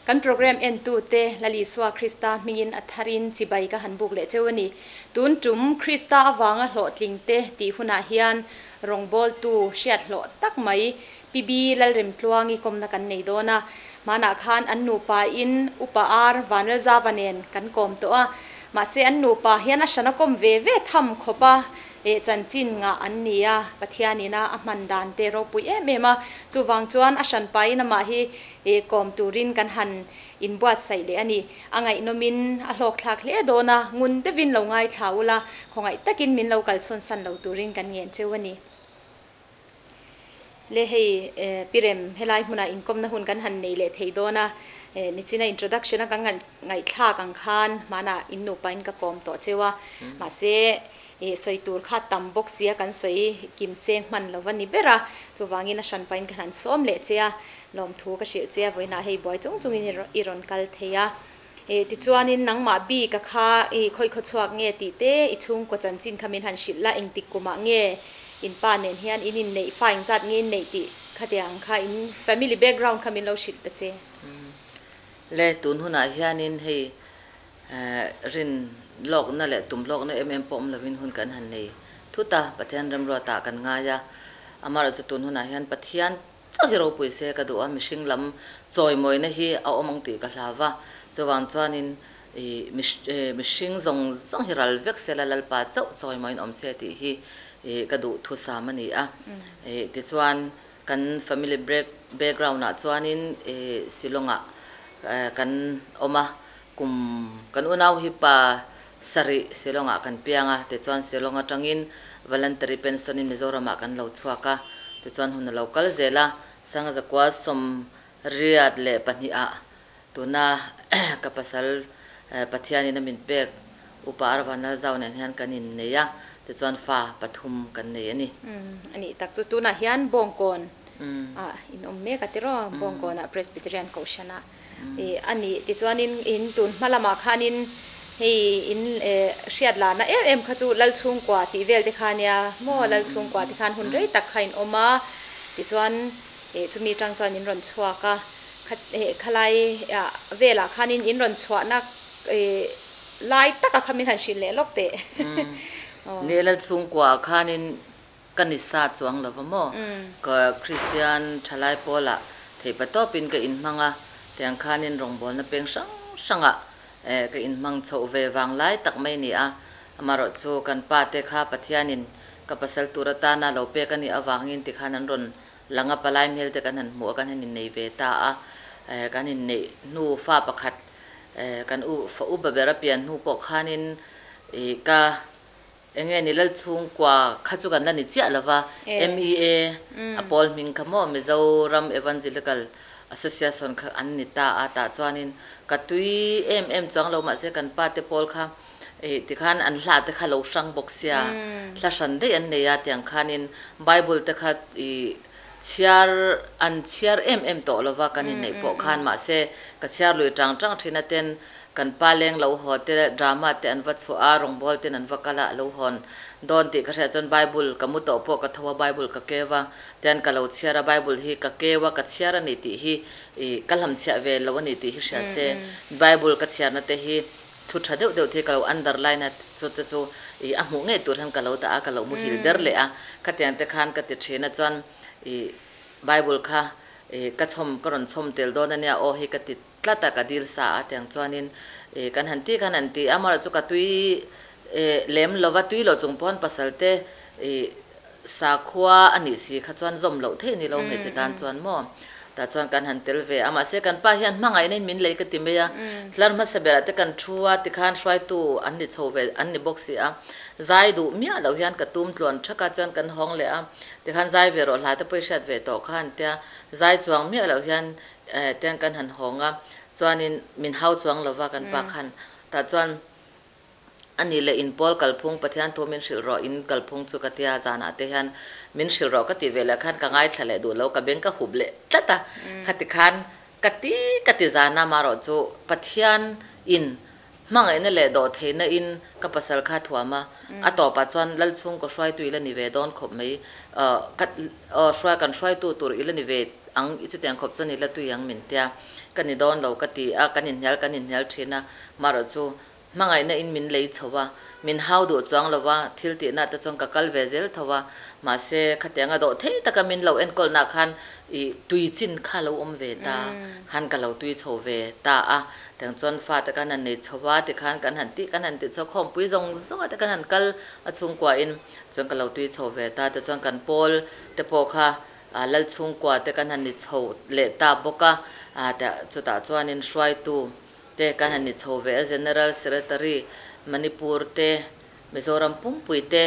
Kan program entute Lal Isua Krista hmingin a tharin chibai ka han buk leh cheu a ni. Tun tum Krista avanga hlawhtlingte tih hunah hian rawngbawltu hriat hlawh tak mai Pi B Lalremtluangi kawmna kan nei dawn a. Hmanah khan an nupa in Upa Ar Vanlalzava nen kan kawm tawh a. Mahse an nupa hian a hran a kawm ve ve tham khawp a, eh chanchin ngah an ni a, Pathianin a a hman dan te ropui em em a. Chuvang chuan a hran pain amah hi eh kawm turin kan han inbuatsaih leh a ni. A ngaihnawmin a hlawkthlak hle dawn a, ngun deuhin lo ngaithla ula, khawngaih takin min lo kalsawn san lo turin kan ngen cheu a ni. Le hei Pirem helai hmunah inkawmna hun kan han nei leh thei dawn a, nichina introduction a kan ngaihthlak ang khan hmanah in nupa in ka kawm tawh cheu a, mahse sawi tur kha tam bawk sia kan sawi kim seng hman lo va ni ber a, chuvangin a hran pahin kan han sawm leh che a, lawmthu ka hrilh che a, vawiinah hei buai chung chungin i rawn kal thei a. Tichuanin nangmah bik a kha i khawi khaw chhuak nge tih te i chhungkaw chanchin kha min han hrilh la, engtik kumah nge in pa nen hian in inneih, fa engzat nge in neih tih khatiang kha in family background kha min lo hrilh ta che. Le tun hunah hianin hei rin lawkna leh tum lawkna em em pawh awm lovin hun kan han nei thut a, Pathian remruatah kan ngai a, amaherawhchu tun hunah hian Pathian Chauh hi ropui se ka duh a, mihring lam chawimawina hi a awm ang tih ka hlau va, chuvang chuanin ih mihring zawng zawng hi ral vek se la Lalpa chauh chawimawiin awm se tih hi ih ka duh thusam a ni a. Ih tichuan kan family break background ah chuanin ih Shillong ah kan awm a, kum kan unau hi pa sarih Shillong ah kan piang a, tichuan Shillong atangin voluntary pension in Mizoram ah kan lo chhuak a, tichuan hun a lo kal zel a, Sangzakua 82 ah tuna ka pasal Pathianin a min pek Upa Arvanal Zau nen hian kan innei a, tichuan fa pathum kan nei a ni. A nih tak chu tunah hian Bawngkawn ah in awm mek a tiraw, Bawngkawn ah Presbyterian Kohhran ah. Ih a nih tichuanin in tun hma lamah khanin hei in eh hriat larna em em kha chu Lalchhungkua tih vel te kha nia maw Lalchhungkua te khan hun rei tak kha in awm a tichuan eh chumi atang chuan in rawn chhuak a kha eh khalai ah velah khanin in rawn chhuahna eh lai taka kha min han hrilh leh lawk teh. Ni Lalchhungkua ah khanin Ka ni sa chuang lo va maw? Ka Kristian thalai pawlah theihpa tawpin ka inhmang a, tiang khanin rawngbawlna peng hrang hrangah ka inhmang chhoh ve vang lai tak mai a ni a. Amaherawh chu kan pa te kha Pathianin ka pasal tur atana lo pek a nih avangin tikhan an rawn lang a, palai hmel te kan han hmuh a, kan han innei ve ta a. Kan inneih hnu fa pakhat kan u fa upa ber a pian hnu pawh khanin ka Enge ni Lalchhungkua kha chu kan la ni chiah lo va, MEA a pawl hming kha maw Mizoram Evangelical Association kha an ni ta a, tah chuanin ka tui em em chuang lo mahse kan pa te pawl kha ih tikhan an hla te kha lo hrang bawk sia, hla hran daih an nei a tiang khanin Bible te kha ih chhiar an chhiar em em tawh lo va kan inneih pawh khan mahse ka chhiar lui tang tang thin a ten Kan pa leng lo haw te drama te an va chhuah a, rawngbâwl ten an va kal a, a lo hawn dawn tih ka hriat chuan Bible ka mu tawh pawh ka tho a, Bible ka keu a, tian ka lo chhiar a, Bible hi ka keu a, ka chhiar a ni tih hi ih ka hlamchhiah ve lo a ni tih hi hria se, Bible ka chhiarna te hi thu tha deuh deuh te hi ka lo underline a, chu te chu ih a hmuh ngei tur hian ka lo dah a, ka lo muhil ber leh a, khatiang te khan ka ti thin a chuan ih Bible kha ih ka chhawm ka rawn chhawm tel dawn a nia aw hi ka ti Tlat a ka dil sa a tiang chuanin ih kan han ti khan an ti a, amaherawh chu ka tui eh lem lova tui lo chung pawn pasal te ih sakhua a nih si kha chuan zawm loh theih ni lo hmeichhe tan chuan maw tah chuan kan han tel ve a, mahse kan pa hian hmangaihna in min lei ka ti mai a, tlar hmasa berah te kan thu a tikhan hruaitu an ni chho ve an ni bawk si a, zai duh miah loh hian ka tum tluan thak a chuan kan hawng leh a tikhan zai ve rawh hla te pawh i hriat ve tawh khan tia zai chuang miah loh hian Eh, tiang kan han hawng a, chuanin min hau chuang lo va kan pa khan. Tah chuan a ni leh in pawl kalphung Pathian thu min hrilh rawh, in kalphung chu ka tia zanah te hian min hrilh rawh ka tih ve leh khan ka ngaithla leh duh lo, ka beng ka hup leh tlat a. Khati khan ka ti ka ti zan a, marawh chu Pathian in hmangaihna leh dawhtheihna in ka pasal kha thuam a, a tawpah chuan Lalchhungkaw hruaitu i la ni ve dawn khawp mai, ka hruai kan hruaitu tur i la ni ve. ang i chutiang khawp chuan i la tui ang min tia ka ni dawn lo ka ti a, kan inhnial kan inhnial thin a, marawh chu hmangaihna in min lei chho a, min hau duh chuang lo a, thil tihna te chuan ka kal ve zel tho a, mahse khatianga dawh thei taka min lo enkawlna khan i tui chin kha lo awm ve ta khan ka lo tui chho ve ta a, tiang chuan fate khan han nei chho a tikhan kan han tih kan han tih chho khawmpui zawng zawng a te kan han kal a chhungkua in chuan ka lo tui chho ve ta tichuan kan pawl te pawh kha lal chhungkua te kan han ni chho leh ta bawk a, chutah chuanin hruaitu te kan han ni chho ve a, General Secretary Manipur te, Mizoram pumpui te,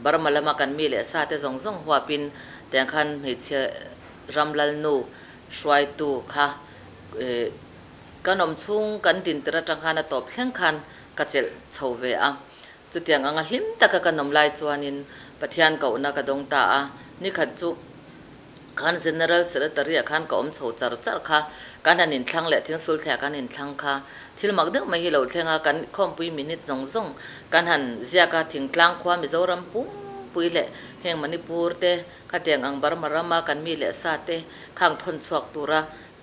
Burma lama kan mi leh sa te zawng zawng huapin tiang khan hmeichhe ram lalnu hruaitu kha kan awm chhung kan din tir atang khan a tawp thleng khan ka chelh chho ve a. Chutiang anga hlim taka kan awm lai chuanin Pathian kohna ka dawng ta a, nikhat chu khan General Secretary ah khan ka awm chho char char kha, kan han inthlang leh thingsul thliah kan inthlang kha thil mak deuh mai hi lo thleng a, kan khawmpui minute zawng zawng kan han ziak a, thingtlang khua Mizoram pumpui leh heng Manipur te khatiang ang Burma rama kan mi leh sa te khang thawn chhuak tura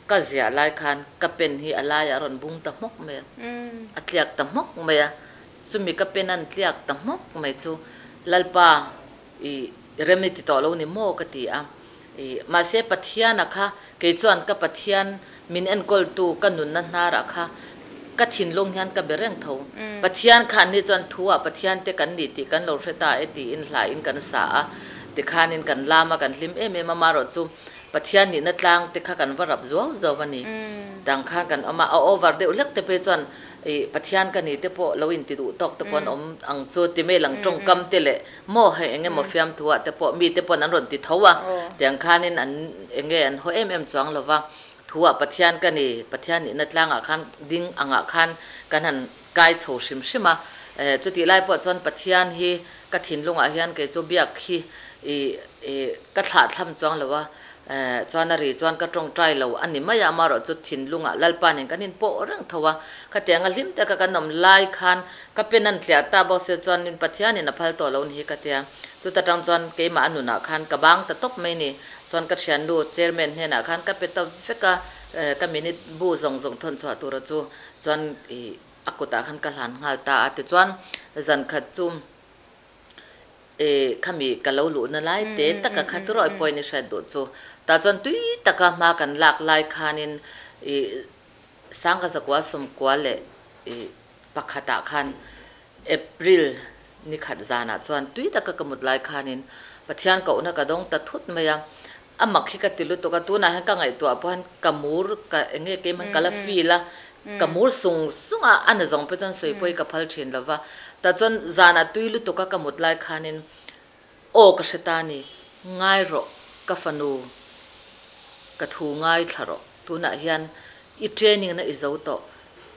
ka ziah lai khan ka pen hi a laiah a rawn bung ta hmawk mai a, a tliak ta hmawk mai a, chumi ka pen an tliak ta hmawk mai chu Lalpa I rem i ti tawh lo ni maw ka ti a. I mahse Pathiana kha kei chuan ka Pathian min enkawltu ka nunna hnarah kha ka thinlung hian ka be reng tho. Pathian kha an ni chuan thu ah Pathian te kan ni tih kan lo hre ta e tiin hlain kan sa a. Tikhanin kan lam a kan hlim em em a marawh chu Pathian nihna tlang te kha kan va rap zuau zuau a ni. Dang khan kan awm a, a over deuh hlek te phei chuan I Pathian ka ni te pawh lo inti duh tawk te pawh an awm ang chu ti mai lang tawngkam te leh maw hei eng emaw fiamthu ah te pawh mi te pawn an rawn ti tho a tiang khanin an eng nge an haw em em chuang lo va thu ah Pathian ka ni Pathian nihna tlangah khan ding angah khan kan han kai chho hrim hrim a chutih lai pawh chuan Pathian hi ka thinlungah hian kei chu biak hi i ka thlah thlam chuang lo a Chuan a ri chuan ka tawngtai lo a ni mai a, amaherawhchu thinlungah Lalpa nen kan inpawh reng tho a, khatiang a hlim taka kan awm lai khan ka pen an tliah ta bawk se chuanin Pathianin a phal tawh lo ni hi ka tia. Chuta tang chuan keimah a nunah khan ka bang ta tawp mai ni. Chuan ka thiannu chairman hnenah khan ka pe ta vek a, ka minute bu zawng zawng thawn chhuah tura chu chuan a kutah khan ka hlan nghal ta a, tichuan zan khat chu. E, khami ka lo luhna lai te taka kha tirawi pawhin i hriat duh chu. Tah chuan tui taka hma kan lak lai khanin i sangka zakua sawmkua leh i pakhatah khan April ni khat zanah chuan tui taka ka mut lai khanin Pathian kohna ka dawng ta thut mai a. A mak hi ka ti lutuk a, tunah hian ka ngaihtuah pawh hian ka mur ka eng nge keimah hian ka la feel a, ka mur sung sung a, a na zawng pawh chuan sawi pawh hi ka phal thin lo va. Tah chuan zanah tui lutuk a ka mut lai khanin aw ka hre ta ni, ngai rawh ka fanu ka thu ngaithla rawh, tunah hian i training na i zo tawh,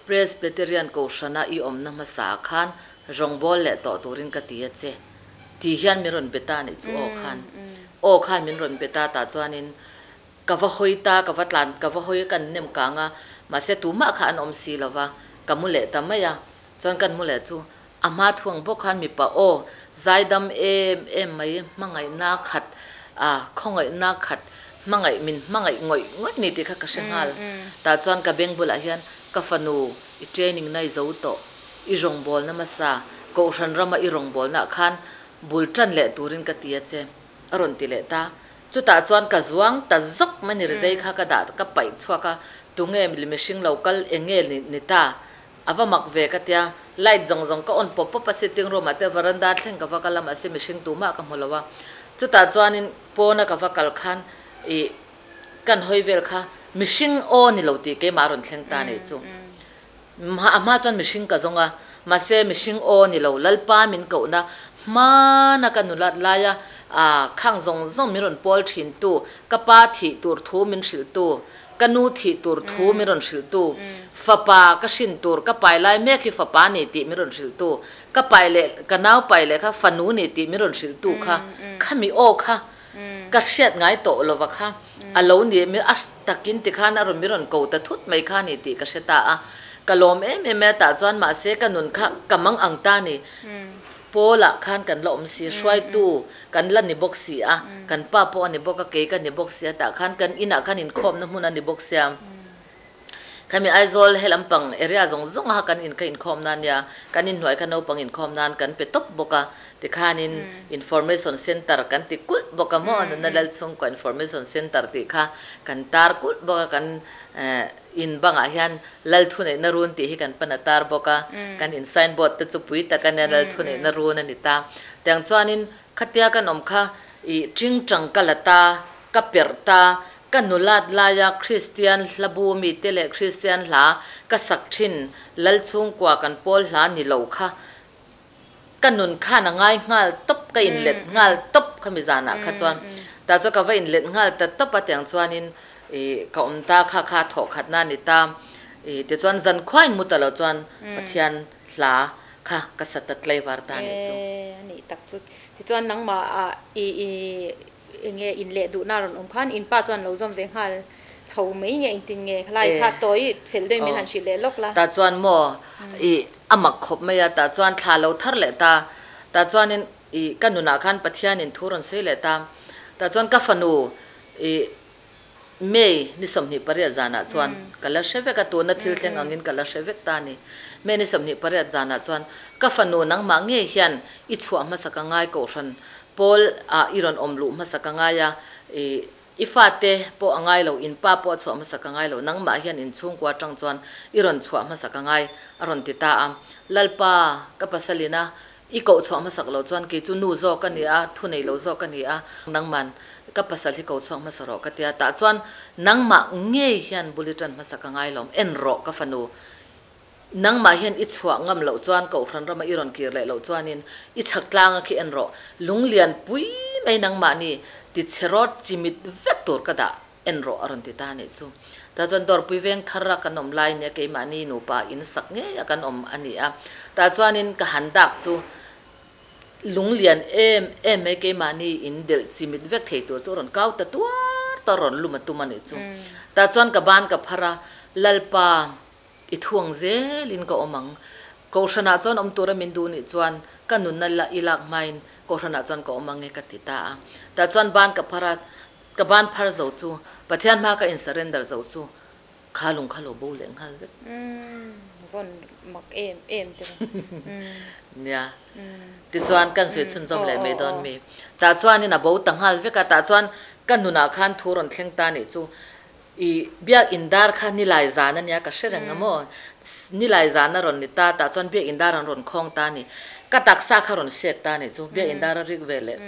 Presbyterian Kohhrana i awmna hmasa ah khan rawngbâwl leh tawh turin ka ti a che. Ti hian min rawn be ta nih chu aw khan. Aw khan min rawn be ta tah chuanin ka va hawi ta, ka va tlan, ka va hawi kan nem kang a, mahse tumah kha an awm si lo va, ka mu leh ta mai a. Chuan kan mu leh chu a hma thuang bawk khan mipa aw zaidam em em mai hmangaihna khat a khawngaihna khat hmangaih min hmangaih ngawih ngawih ni tih kha ka hre nghal. Tah chuan ka beng bulah hian ka fanu i training na i zo tawh, i rawngbawlna hmasa Kohhran rama i rawngbawlnaah khan bul tan leh turin ka ti a che a rawn ti leh ta. Chutah chuan ka zuang ta zawk mai ni rizei kha ka dah ka paih chhuak a, tunge mihring lo kal eng nge ni ta A va mak ve ka tia, light zawng zawng ka on pawp pawp a, sitting room ah te veranda thleng ka va kal a mahse mihring tumah ka hmu lo a, chutah chuanin pawna ka va kal khan ih kan hawi vel kha mihring aw ni lo tih keimah a rawn thleng ta nih chu. A hma chuan mihring ka zawng a, mahse mihring aw ni lo, Lalpa min kohna hmana ka nulat laia khang zawng zawng min rawn pawl thin tu, ka pa thih tur thu min hrilh tu, Ka nu thih tur thu min rawn hrilh tu, fapa ka hrin tur ka pai lai mek hi fapa ni tih min rawn hrilh tu, ka pai leh ka nau pai leh kha fanu ni tih min rawn hrilh tu kha khami aw kha ka hriat ngai tawh lova kha a lo ni mi a takin tikhan a rawn min rawn ko ta thut mai kha ni tih ka hre ta a, ka lawm em em e tah chuan mahse ka nun kha ka mang ang ta ni. Pawlah khan kan la awm si, hruaitu kan la ni bawk si a, kan pa pawh a ni bawk a, kei ka ni bawk si a, tah khan kan inah khan inkhawmna hmun a ni bawk sia. Khami Aizawl he lampang area zawng zawng a kan in kha inkhawm nan nia, kan inhnuai kha naupang inkhawm nan kan pe tawp bawk a, tikhanin Information Centre kan ti kulh bawk a maw, Nunna Lalchhungkua Information Centre tih kha kan tar kulh bawk a, kan in bangah hian Lal thuneihna run tih hi kan pan a tar bawk a, kan in sign board te chu pui tak a nia Lal thuneihna run a ni ta. Tiang chuanin khatia kan awm kha ih tingtang ka la ta, ka perh ta, Ka nulat laia Kristian hlabu mite leh Kristian hla ka sak thin Lal chhungkua kan pawl hla ni lo kha ka nun khan a ngai nghal tawp, ka inlet nghal tawp khami zanah kha chuan tah chuan ka va inlet nghal ta tawp a tiang chuanin ih ka awm ta kha kha thawh khatna a ni ta ih tichuan zan khuain mu ta lo chuan Pathian hla kha ka sa ta tlaivar ta a nih chu. E a nih tak chu tichuan nangmah ah i i Enge in leh duhna rawn awm khan in pa chuan lo zawm ve nghal chho mai nge engtin nge khalai kha tawi fel deuhin min han hrilh leh lawk la. Tah chuan maw i a mak khawp mai a, tah chuan thla lo thar leh ta, tah chuanin i ka nunah khan Pathianin thu rawn sawi leh ta, tah chuan ka fanu i May ni 28 zanah chuan ka la hre vek a, tuna thil thleng angin ka la hre vek ta a ni. May ni 28 zanah chuan ka fanu nangmah ngei hian i chhuah hmasa ka ngai kohhran pawl ah i rawn awm luh hmasa ka ngai a, i i fate pawh a ngai lo, in pa pawh a chhuah hmasa ka ngai lo, nangmah hian in chhungkua atang chuan i rawn chhuah hmasa ka ngai a rawn ti ta a. Lalpa, ka pasalina I koh chhuah hmasak loh chuan kei chu nu zawk ka ni a, thu nei lo zawk ka ni a, nangman ka pasal hi ko chhuak hmasa rawh ka ti a, tah chuan nangmah ngei hian bul i tan hmasa ka ngai lawm, en rawh ka fanu, nangmah hian i chhuah ngam loh chuan Kohhran rama i rawn kir leh loh chuanin i chhak tlanga khi en rawh, lunglian pui mai nangmah ni ti chhe rawt chimit vek tur ka dah. En rawh a rawn ti ta a nih chu. Tah chuan dawrpui veng thar a kan awm lai nia keimahni nupa in sak ngei a kan awm a ni a. Tah chuanin ka han dak chu lunglian em em mai keimahni in delh chimit vek thei tur chu a rawn kau ta tuar tuar a rawn lum a tum a nih chu. Tah chuan ka ban ka phar a, Lalpa i thuang zelin ka awm ang. Kohhranah chuan awm tura min duh nih chuan ka nunna la i lak hmain Kohhranah chuan ka awm ang e ka ti ta a. Tah chuan ban ka phar a, Ka ban phar zo chu, Pathian hma ka in surrender zo chu kha lung kha lo bo leh nghal vek. Umm vawn mak em em te kha. Nia. Tichuan kan sawi chhunzawm leh mai dawn mi. Tah chuanin a bo ta nghal vek a, tah chuan ka nunah khan thu rawn thleng ta nih chu i biak in dar kha nilai zan a nia ka hre reng a maw. Nilai zan a rawn ni ta, tah chuan biak in dar an rawn khawng ta a ni. Ka taksa kha rawn set ta nih chu biak in dar a rik ve leh.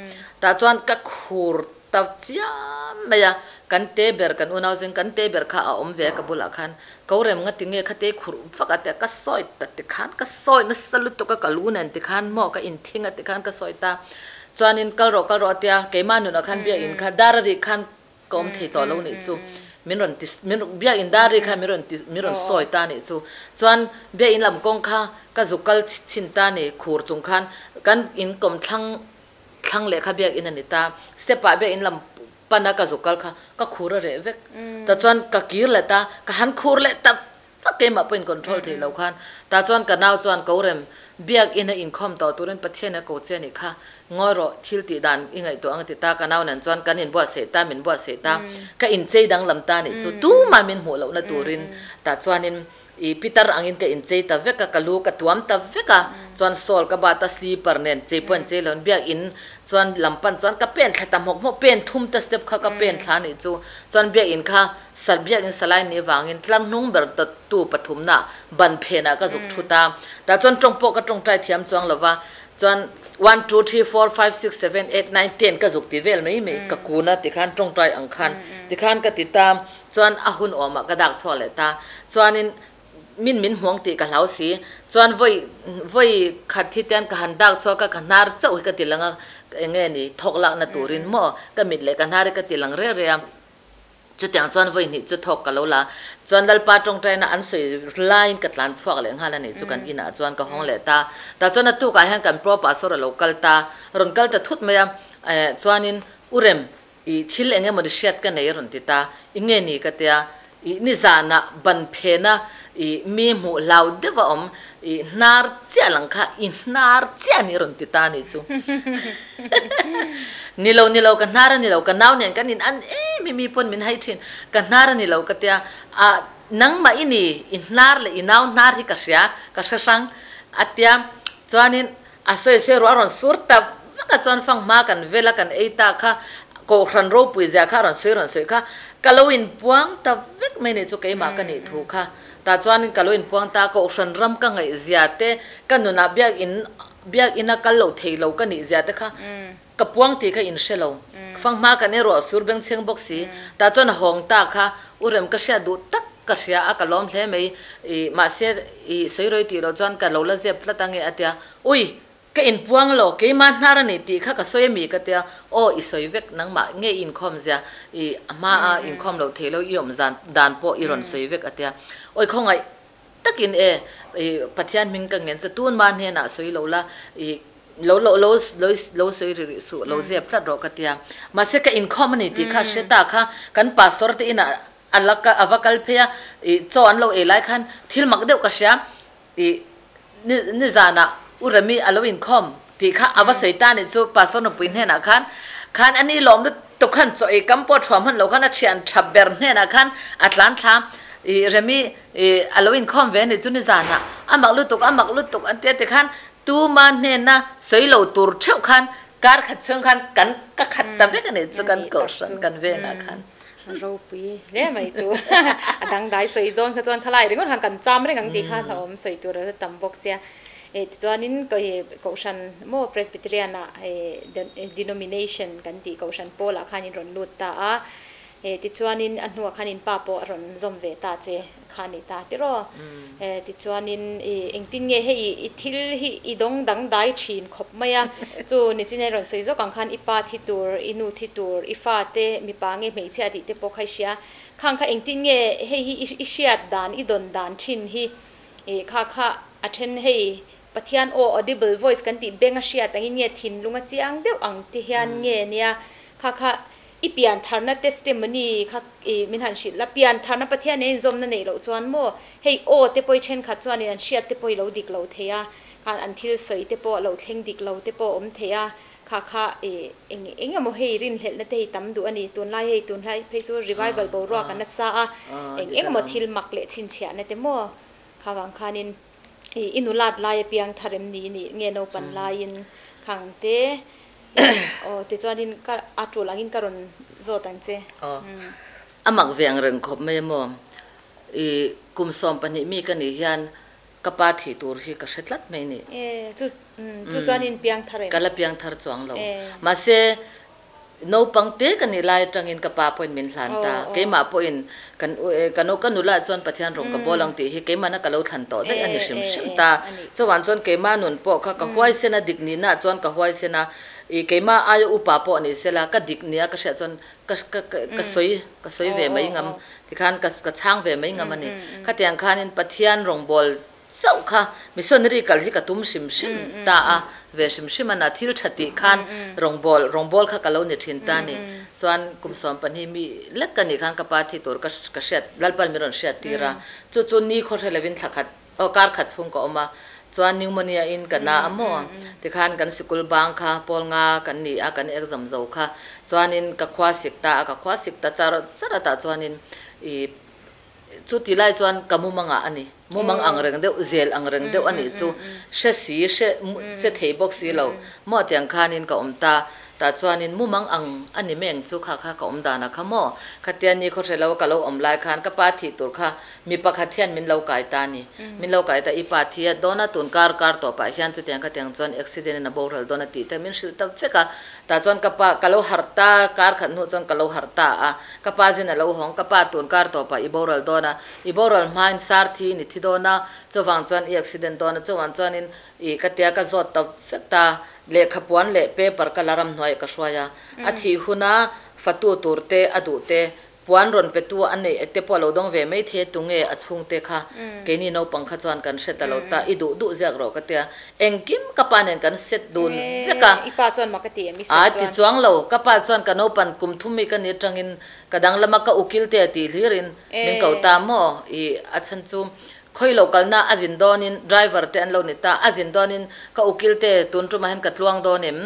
Tah chuan ka khur Ta chiam mai a, kan te ber, kan unau zing kan te ber kha a awm ve a ka bulah khan, Ko rem nga tinge kha te khurh vak a tia ka sawi ta tikhan ka sawi nasa lutuk a ka lu nen tikhan maw ka inthing a tikhan ka sawi ta chuanin kal rawh kal rawh a tia keimah nunah khan biakinn kha dar a ri khan ka awm thei tawh lo nih chu min rawn ti min biakinn dar ri khan min rawn ti min rawn sawi ta nih chu chuan biakinn lam kawng kha ka zuk kal chhin ta ni khur chung khan kan in kawmthlang Thlang leh kha biakinn a ni ta. Step ah biakinn lam pan a ka zuk kal kha ka khur a reh vek. Tah chuan ka kir leh ta, ka han khur leh ta vak keimah pawhin control thei lo khan. Tah chuan ka nau chuan ko rem biakinn a inkhawm tawh turin Pathian a ko che a nih kha ngawi rawh thil tih dan i ngaihtuah ang a ti ta. Ka nau nen chuan kan inbuatsaih ta, min buatsaih ta, ka inchei danglam ta a nih chu tumah min hmuh lohna turin tah chuanin I pitar angin ka inchei ta vek a, ka lu ka tuam ta vek a, chuan sawl ka bat a, slipper nen chei pawh an chei lo, biakinn chuan lam pan chuan ka pen thla ta hmawk hmawk, pen thum ta step kha ka pen thla anih chu, chuan biakinn kha sal biakinn salai ni vangin tlar hnung ber ta tu pathumna ban phenah ka zuk thut a, tah chuan tawng pawh ka tawngtai thiam chuang lo va, chuan one two three four five six seven eight nine ten ka zuk ti vel mai mai ka kun a tikhan tawngtai ang khan tikhan ka ti ta. Chuan a hun awmah ka dak chhuak leh ta. Chuanin min min hmuang tih ka hlau si. Chuan vawi vawi khat hi tian ka han dak chhuak a, ka hnar chauh hi ka ti lang a, eng nge ni thawk lakna turin maw ka mit leh ka hnar hi ka ti lang reh reh a. Chutiang chuan vawi hnih chu thawk ka lo la. Chuan Lalpa tawngtaina an sawi laiin ka tlan chhuak leh nghal a nih chu kan inah chuan ka hawng leh ta. Tah chuan a tukah hian kan pro pastor a lo kal ta. Rawn kal ta thut mai a. Chuanin U Rem, I thil eng emaw ni hriat ka nei a rawn ti ta, i nge ni ka tia, I nizana ban phena i mi hmuh hlau deuh a awm i hnar chiah lang kha i hnar chiah ni rawn ti ta ni chu. Ni lo ni lo ka hnar a ni lo ka nau nen kan in an em hi mi pawn min hai thin ka hnar a ni lo ka tia a nangmah i ni i hnar leh i nau hnar hi ka hria ka hre hrang a tia chuanin A sawi sawi ruah a rawn sur ta vak a chuan fang hma kan vel a kan ei ta kha Kohhran ropui zia kha a rawn sawi rawn sawi kha ka lo inpuang ta vek mai nih chu keimah ka nih thu kha tah chuan ka lo inpuang ta Kohhran ram ka ngaih zia te ka nunah biakin biakin a kal lo thei lo ka nih zia te kha ka puang tih kha in hre lo fang hma kan ei ruah sur bengchheng bawk si tah chuan a hawng ta kha u rem ka hriat duh tak ka hria a ka lawm hle mai i mahse i sawi rawi tih loh chuan ka lo la zep tlat ange a tia ui ka inpuang lo keimah hnar a ni tih kha ka sawi ami ka tia aw i sawi vek nangmah nge i inkhawm zia i hma a inkhawm loh theih lo i awm zan dan pawh i rawn sawi vek a tia awi khawngaih Takin e, i Pathian hming ka ngen che tun ma hnenah sawi lo la, i lo lo lo lo lo sawi ri rih suh, lo zep tlat rawh ka tia. Mahse ka inkhawm a ni tih kha hre ta kha kan pastor te inah a la a va kal phei a, i chaw an lo ei lai khan thil mak deuh ka hria, i ni nizanah U Remi a lo inkhawm tih kha a va sawi ta nih chu pastor nupui hnenah khan khan a ni lawm lutuk khan chaw ei kam pawh thuam hman lo khan a thian tha ber hnenah khan a tlan thla i Remi i a lo inkhawm ve nih chu nizanah a mak lutuk a mak lutuk an tia tikhan tuma hnena sawi lo tur theuh khan kar khat chhung khan kan ka khat ta vek a nih chu kan kohhran kan venah khan. Ropui hle mai chu a dangdai sawi dawn kha chuan khalai ringawt khan kan cham reng ang tih kha hlauhawm sawi tur a la tam bawk sia. Tichuanin Kohhran maw Presbyterian ah denomination kan tih Kohhran pawlah khan in rawn lut ta a, tichuanin a hnuah khan in pa pawh a rawn zawm ve ta che kha a ni ta tiraw. Tichuanin engtin nge hei i thil hi i dawng dangdai thin khawp mai a, chu nichin a rawn sawi zawk ang khan i pa thi tur, i nu thi tur, i fate mipa nge hmeichhia tih te pawh kha i hria. Khang kha engtin nge hei hi i hriat dan, i dawn dan thin hi Ih kha kha a then hei Pathian aw audible voice kan tih beng a hriat angin nge thinlung a chiang deuh ang ti hian nge nia kha kha i pian tharna testimony kha ih min han hrilh la pian tharna Pathian nen inzawmna neih loh chuan maw hei aw te pawh i thenkhat chuanin an hriat te pawh i lo dik lo thei a khan an thil sawi te pawh lo thleng dik lo te pawh a awm thei a Kha kha i eng eng emaw hei rinhlelhna te hi tam duh a ni. Tunlai hei tunlai phei chu revival boruak a nasa a, eng eng emaw thil mak leh chhinchhiahna te maw kha vang khanin i i nulat lai apiang thar em ni nih nge naupan laiin khang te aw tichuanin ka a tul angin ka rawn zawt ang che. Aw a mak ve ang reng khawp mai emaw i kum 12 mi ka nih hian Ka pa thih tur hi ka hre tlat mai ni. E, chu chu chuan in piang thar em? Ka la piang thar chuang lo. Mahse, naupang te ka nih lai atangin ka pa pawhin min hlan ta. Keimah pawhin kan ka ka nula chuan Pathian rawng ka bawl ang tih hi keimahna ka lo thlan tawh daih a ni hrim hrim ta. Chuan chuan keimah nun pawh kha ka huaisen a, dik nihna chuan ka huaisen a, i keimah aia upa pawh ni sela ka dik nia ka hriat chuan ka ka ka sawi ka sawi ve mai ngam tikhan ka ka chhang ve mai ngam a ni. Khatiang khanin Pathian rawngbâwl chauh kha missionary kal hi ka tum hrim hrim ta a, ve hrim hrim a na thil tha tih khan rawngbâwl rawngbâwl kha ka lo ni thin ta a ni. Chuan kum 12 mi lek ka nih khan ka pa thi tur ka ka hriat Lalpan min rawn hriat tir a, chu chu ni khaw hre lovin thla khat aw kar khat chhung ka awm a, chuan pneumonia in ka na a maw tikhan kan sikul bang kha pawl nga kan ni a kan exam zo kha chuanin ka khua sik ta a ka khua sik ta char char a tah chuanin ih chu ti lai chuan ka mumang ah a ni mumang ang reng deuh zel ang reng deuh a nih chu hre si hre che thei bawk si lo maw tiang khanin ka awm ta Tah chuanin mumang ang a ni meng chu kha kha ka awm dan a kha maw? Khatia ni khaw hre lo ka lo awm lai khan ka pa thih tur kha mi pakhat hian min lo kai ta a ni. Min lo kai ta i pa thi a dawn a tun kar kar tawpah hian chutiang khatiang chuan accident in a boral dawn a tih te min hrilh ta vek a. Tah chuan ka pa ka lo harh ta kar khat hnuh chuan ka lo harh ta a. Ka pa zin a lo hawng ka pa tun kar tawpah i boral dawn a i boral hmain sar thi in i thi dawn a chuvang chuan i accident dawn a chuvang chuanin i ka tia ka zawt ta vek ta. Lehkha puan leh paper ka la ramhnuaiah ka hruai a, a thih huna fatu tur te a duh te Puan rawn petu a neih te pawh a lo dawng ve mai thei a, tunge a chhungte kha keini naupang kha chuan kan hre ta lo ta, i duh duh ziak rawh ka tia, engkim ka pa nen kan set dun vek a. I pa chuan mak a ti em i sawi chuan? A ti chuang lo, ka pa chuan ka naupan kum thum mi ka ni atangin ka danglama ka ukil te a tih hlirin min ko ta maw i a chhan chu khawi lo kalna a zin dawnin driver te an lo ni ta, a zin dawnin ka ukil te tun tumah hian ka tluang dawn em?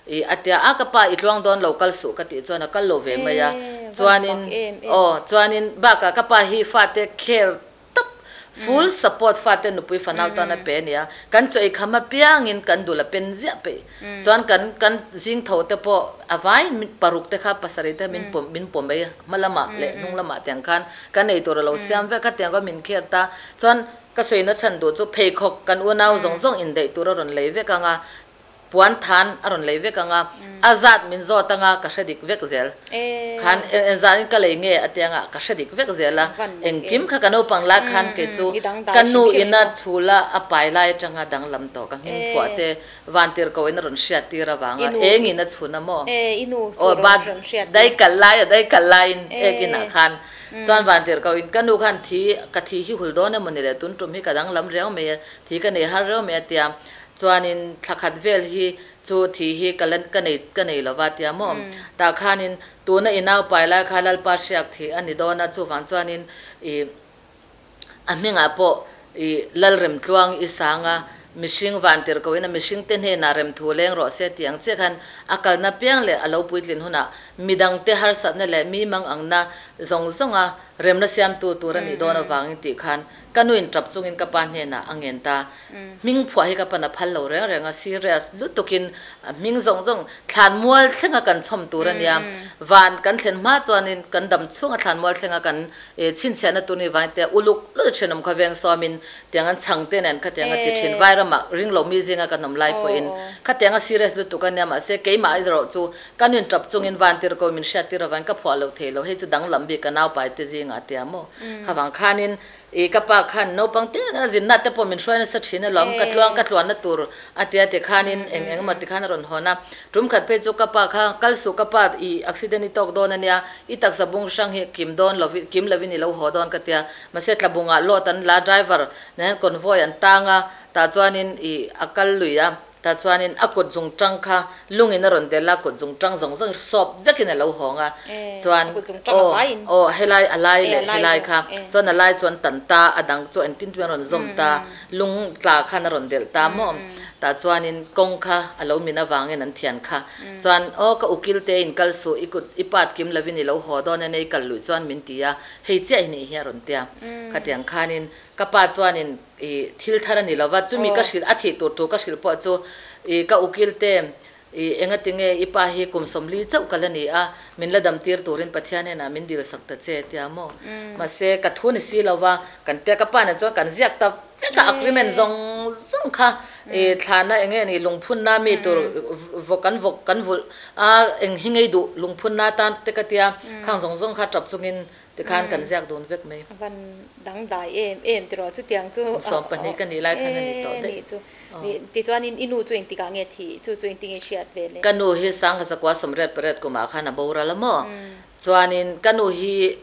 I a tia a ka pa i tluang dawn lo kal suh ka tih chuan a kal lo ve mai a, chuanin aw chuanin bakah ka pa hi fate care tawp full support fate nupui fanau tan a pe a nia, kan chaw i kham apiangin kan dul a pen ziah peih chuan kan kan zing tho te pawh a vaiin min paruk te kha pasarih te min pawm min pawm mai hma lamah leh hnung lamah tiang khan kan ei tur a lo siam vek a tiang kha min care ta chuan ka sawina chhan duh chu pheikhawk kan unau zawng zawng indaih tur a rawn lei vek ang a Puan than a rawn lei vek ang a, a zat min zawt ang a, ka hre dik vek zel. Khan eng zan in ka lei nge a ti ang a, ka hre dik vek zel a. Engkim kha ka naupang lai khan kei chu ka nu ina chhula a pai lai atanga danglam tawh ka hming phuah te vantir ko in a rawn hriat tir avanga eng in a chhun a maw? Aw bat dai kal lai a dai kal laiin ek inah khan chuan vantir ko in ka nu khan thi ka thi hi hul dawn emaw ni le tun tum hi ka danglam riau mai a, thi ka nei har riau mai a tia. Chuanin thla khat vel hi chu thi hi ka la ka nei ka nei lova tia maw? Tah khanin tuna i nau pai lai kha Lalpa hriak thi a ni dawn a, chuvang chuanin i a hmingah pawh i Lalremtluang i sang a, mihring vantir ko ina mihring te hnenah remthu leng rawh se tih ang chiah khan a kalna piang leh a lo puitlin hunah midangte harsatna leh mi mang angna zawng zawnga remna siamtu tur a nih dawn avangin tih khan Ka nuin tap chungin ka pa hnenah a ngen ta. Hming phuah hi ka pan a phal lo reng reng a, serious lutukin hming zawng zawng thlan mual thlenga kan chhawm tur a nia. Van kan thlen hma chuanin kan dam chhunga thlan mual thlenga kan chhinchhiahna tur ni vang tia uluk lut thenawm kha veng sawmin tiang an chhang te nen khatiang a ti thin. Vairamah ring lo mi zinga kan awm lai pawhin khatiang a serious lutuk a nia mahse keimah erawh chu ka nuin tap chungin van tir ko min hriat tir avangin ka phuah lo thei lo, hei chu danglam bik ka naupai te zingah tia maw. Khavang khanin i ka pa khan naupang te a zinna te pawh min hruai nasa thin alawm, ka tluang ka tluanna tur a tia ti khanin eng eng emaw ti khan a rawn hawn a. Tum khat phei chu ka pa kha kal suh ka pa i accident i tawk dawn ania, i taksa bung hrang hi kim dawn lo kim lovin i lo haw dawn ka tia. Mahse tlabungah load an la driver nen convoy an tang a, tah chuanin i a kal lui a. Tah chuanin a kut zung tang kha lungin a rawn del a, kut zung tang zawng zawng sawp vekin a lo hawng a, chuan aw aw helai a lai leh helai kha chuan a lai chuan tan ta, a dang chu engtin tuin a rawn zawm ta, lung tla khan a rawn delh ta maw? Tah chuanin kawng kha a lo min avangin an thian kha chuan aw ka ukil te in kal suh i kut i pat kim lovin i lo haw dawn a nei kal luih chuan min ti a, hei chiah hi nih hi a rawn tia. Khatiang khanin ka pa chuanin I thil thar a ni lo va, chumi ka hrilh, a thih tur thu ka hrilh pawh chu i ka ukil te, i engati nge i pa hi kum 40 chauh kal a ni a, min la dam tir turin Pathian hnenah min dil sak ta che tia maw? Mahse, ka thu ni si lo va, kan tia ka pa nen chuan kan ziak ta vek a, agreement zawng zawng kha i thlana enge ni lungphunna mi tur vawk kan vawk kan vulh a, eng hi ngei duh lungphunna tan te ka tia, khang zawng zawng kha tap chungin Tikhan kan ziak dun vek mai. Van dangdai em em tiraw chutiang chu. Kum 12 ka nih lai khan a ni tawh daih. Nih chu. Tichuanin i nu chu engtikah nge thih chu chu engtinge hriat ve le? Ka nu hi sangha zakua 88 kumah khan a boral a maw? Chuanin ka nu hi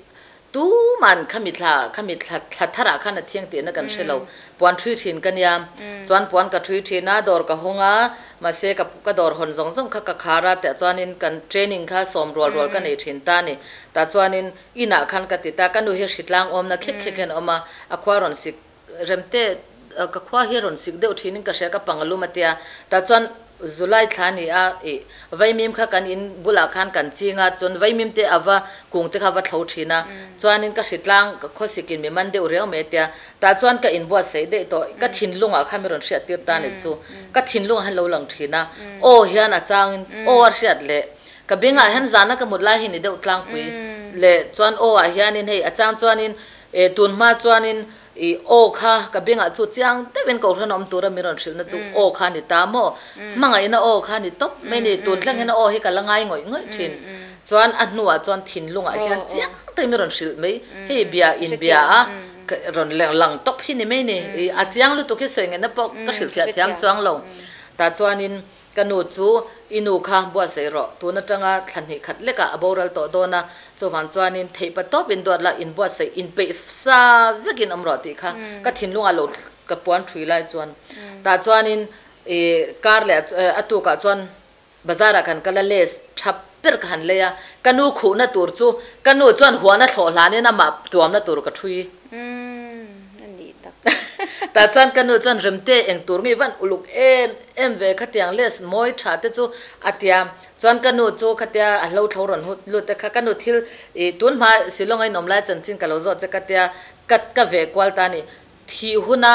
tuman khami thla khami thla thla tharah khan a thiang tihna kan hre lo. Puan thui thin ka nia. Chuan puan ka thui thin a, dawr ka hawng a, mahse ka ka dawr hawn zawng zawng kha ka khar a, tah chuanin kan training kha sawm rual rual ka nei thin ta a ni. Tah chuanin inah khan ka ti ta, ka nu hi hritlang awmna khek khek hian a awm a, a khua rawn sik rem te, ka khua hi a rawn sik deuh thinin ka hria, ka pang a lum a tia. Tah chuan July thla a ni a, ih vaimim kha kan in bulah khan kan ching a, chuan vaimim te a va kung te kha a va thlo thin a, chuanin ka hritlang ka khawsikin mi man deuh riau mai a tia. Tah chuan ka inbuatsaih daih tawh, ka thinlungah khan mi rawn hriat tir ta a nih chu, ka thinlungah hian lo lang thin a, aw hian a changin aw a hriat leh Ka bengah hian zana ka mut lai hi ni deuh tlangpui leh chuan aw ah hianin hei a chang chuanin eh tun hma chuanin ih aw kha ka bengah chu chiang deuhin kohhran awm tura min rawn hrilhna chu aw kha a ni ta maw? Hmangaihna aw kha a ni tawp mai ni tun thleng hian aw hi ka la ngai ngawih ngawih thin chuan a hnuah chuan thinlungah hian chiang takin min rawn hrilh mai hei bia in bia a ka rawn lang tawp hi ni mai ni ih a chiang lutuk hi sawi ngaihna pawh ka hrilhfiah thiam chuang lo tah chuanin Ka nu chu i nu kha buatsaih rawh, tun atanga thla hnih khat lekah a boral tawh dawn a, Chuvang chuanin theihpa tawp in duat la, inbuatsaih, inpeih sa vekin awm rawh tih kha ka thinlungah lo ka puan thui lai chuan tah chuanin ih kar leh a tukah chuan bazarah kan kal a, lace tha ber ka han lei a, ka nu khuhna tur chu ka nu chuan huana thlawh hlanin amah tuamna tur ka thui. Tah chuan ka nu chuan Remte eng tur nge van uluk em em ve khatiang lace mawi tha te chu a tia. Chuan ka nu chu khatia a hlo thlo rawn hut lut te kha ka nu thil ih tun hma Shillong a inawm lai chanchin ka lo zawt che ka tia ka ka ve kual ta a ni. Thih huna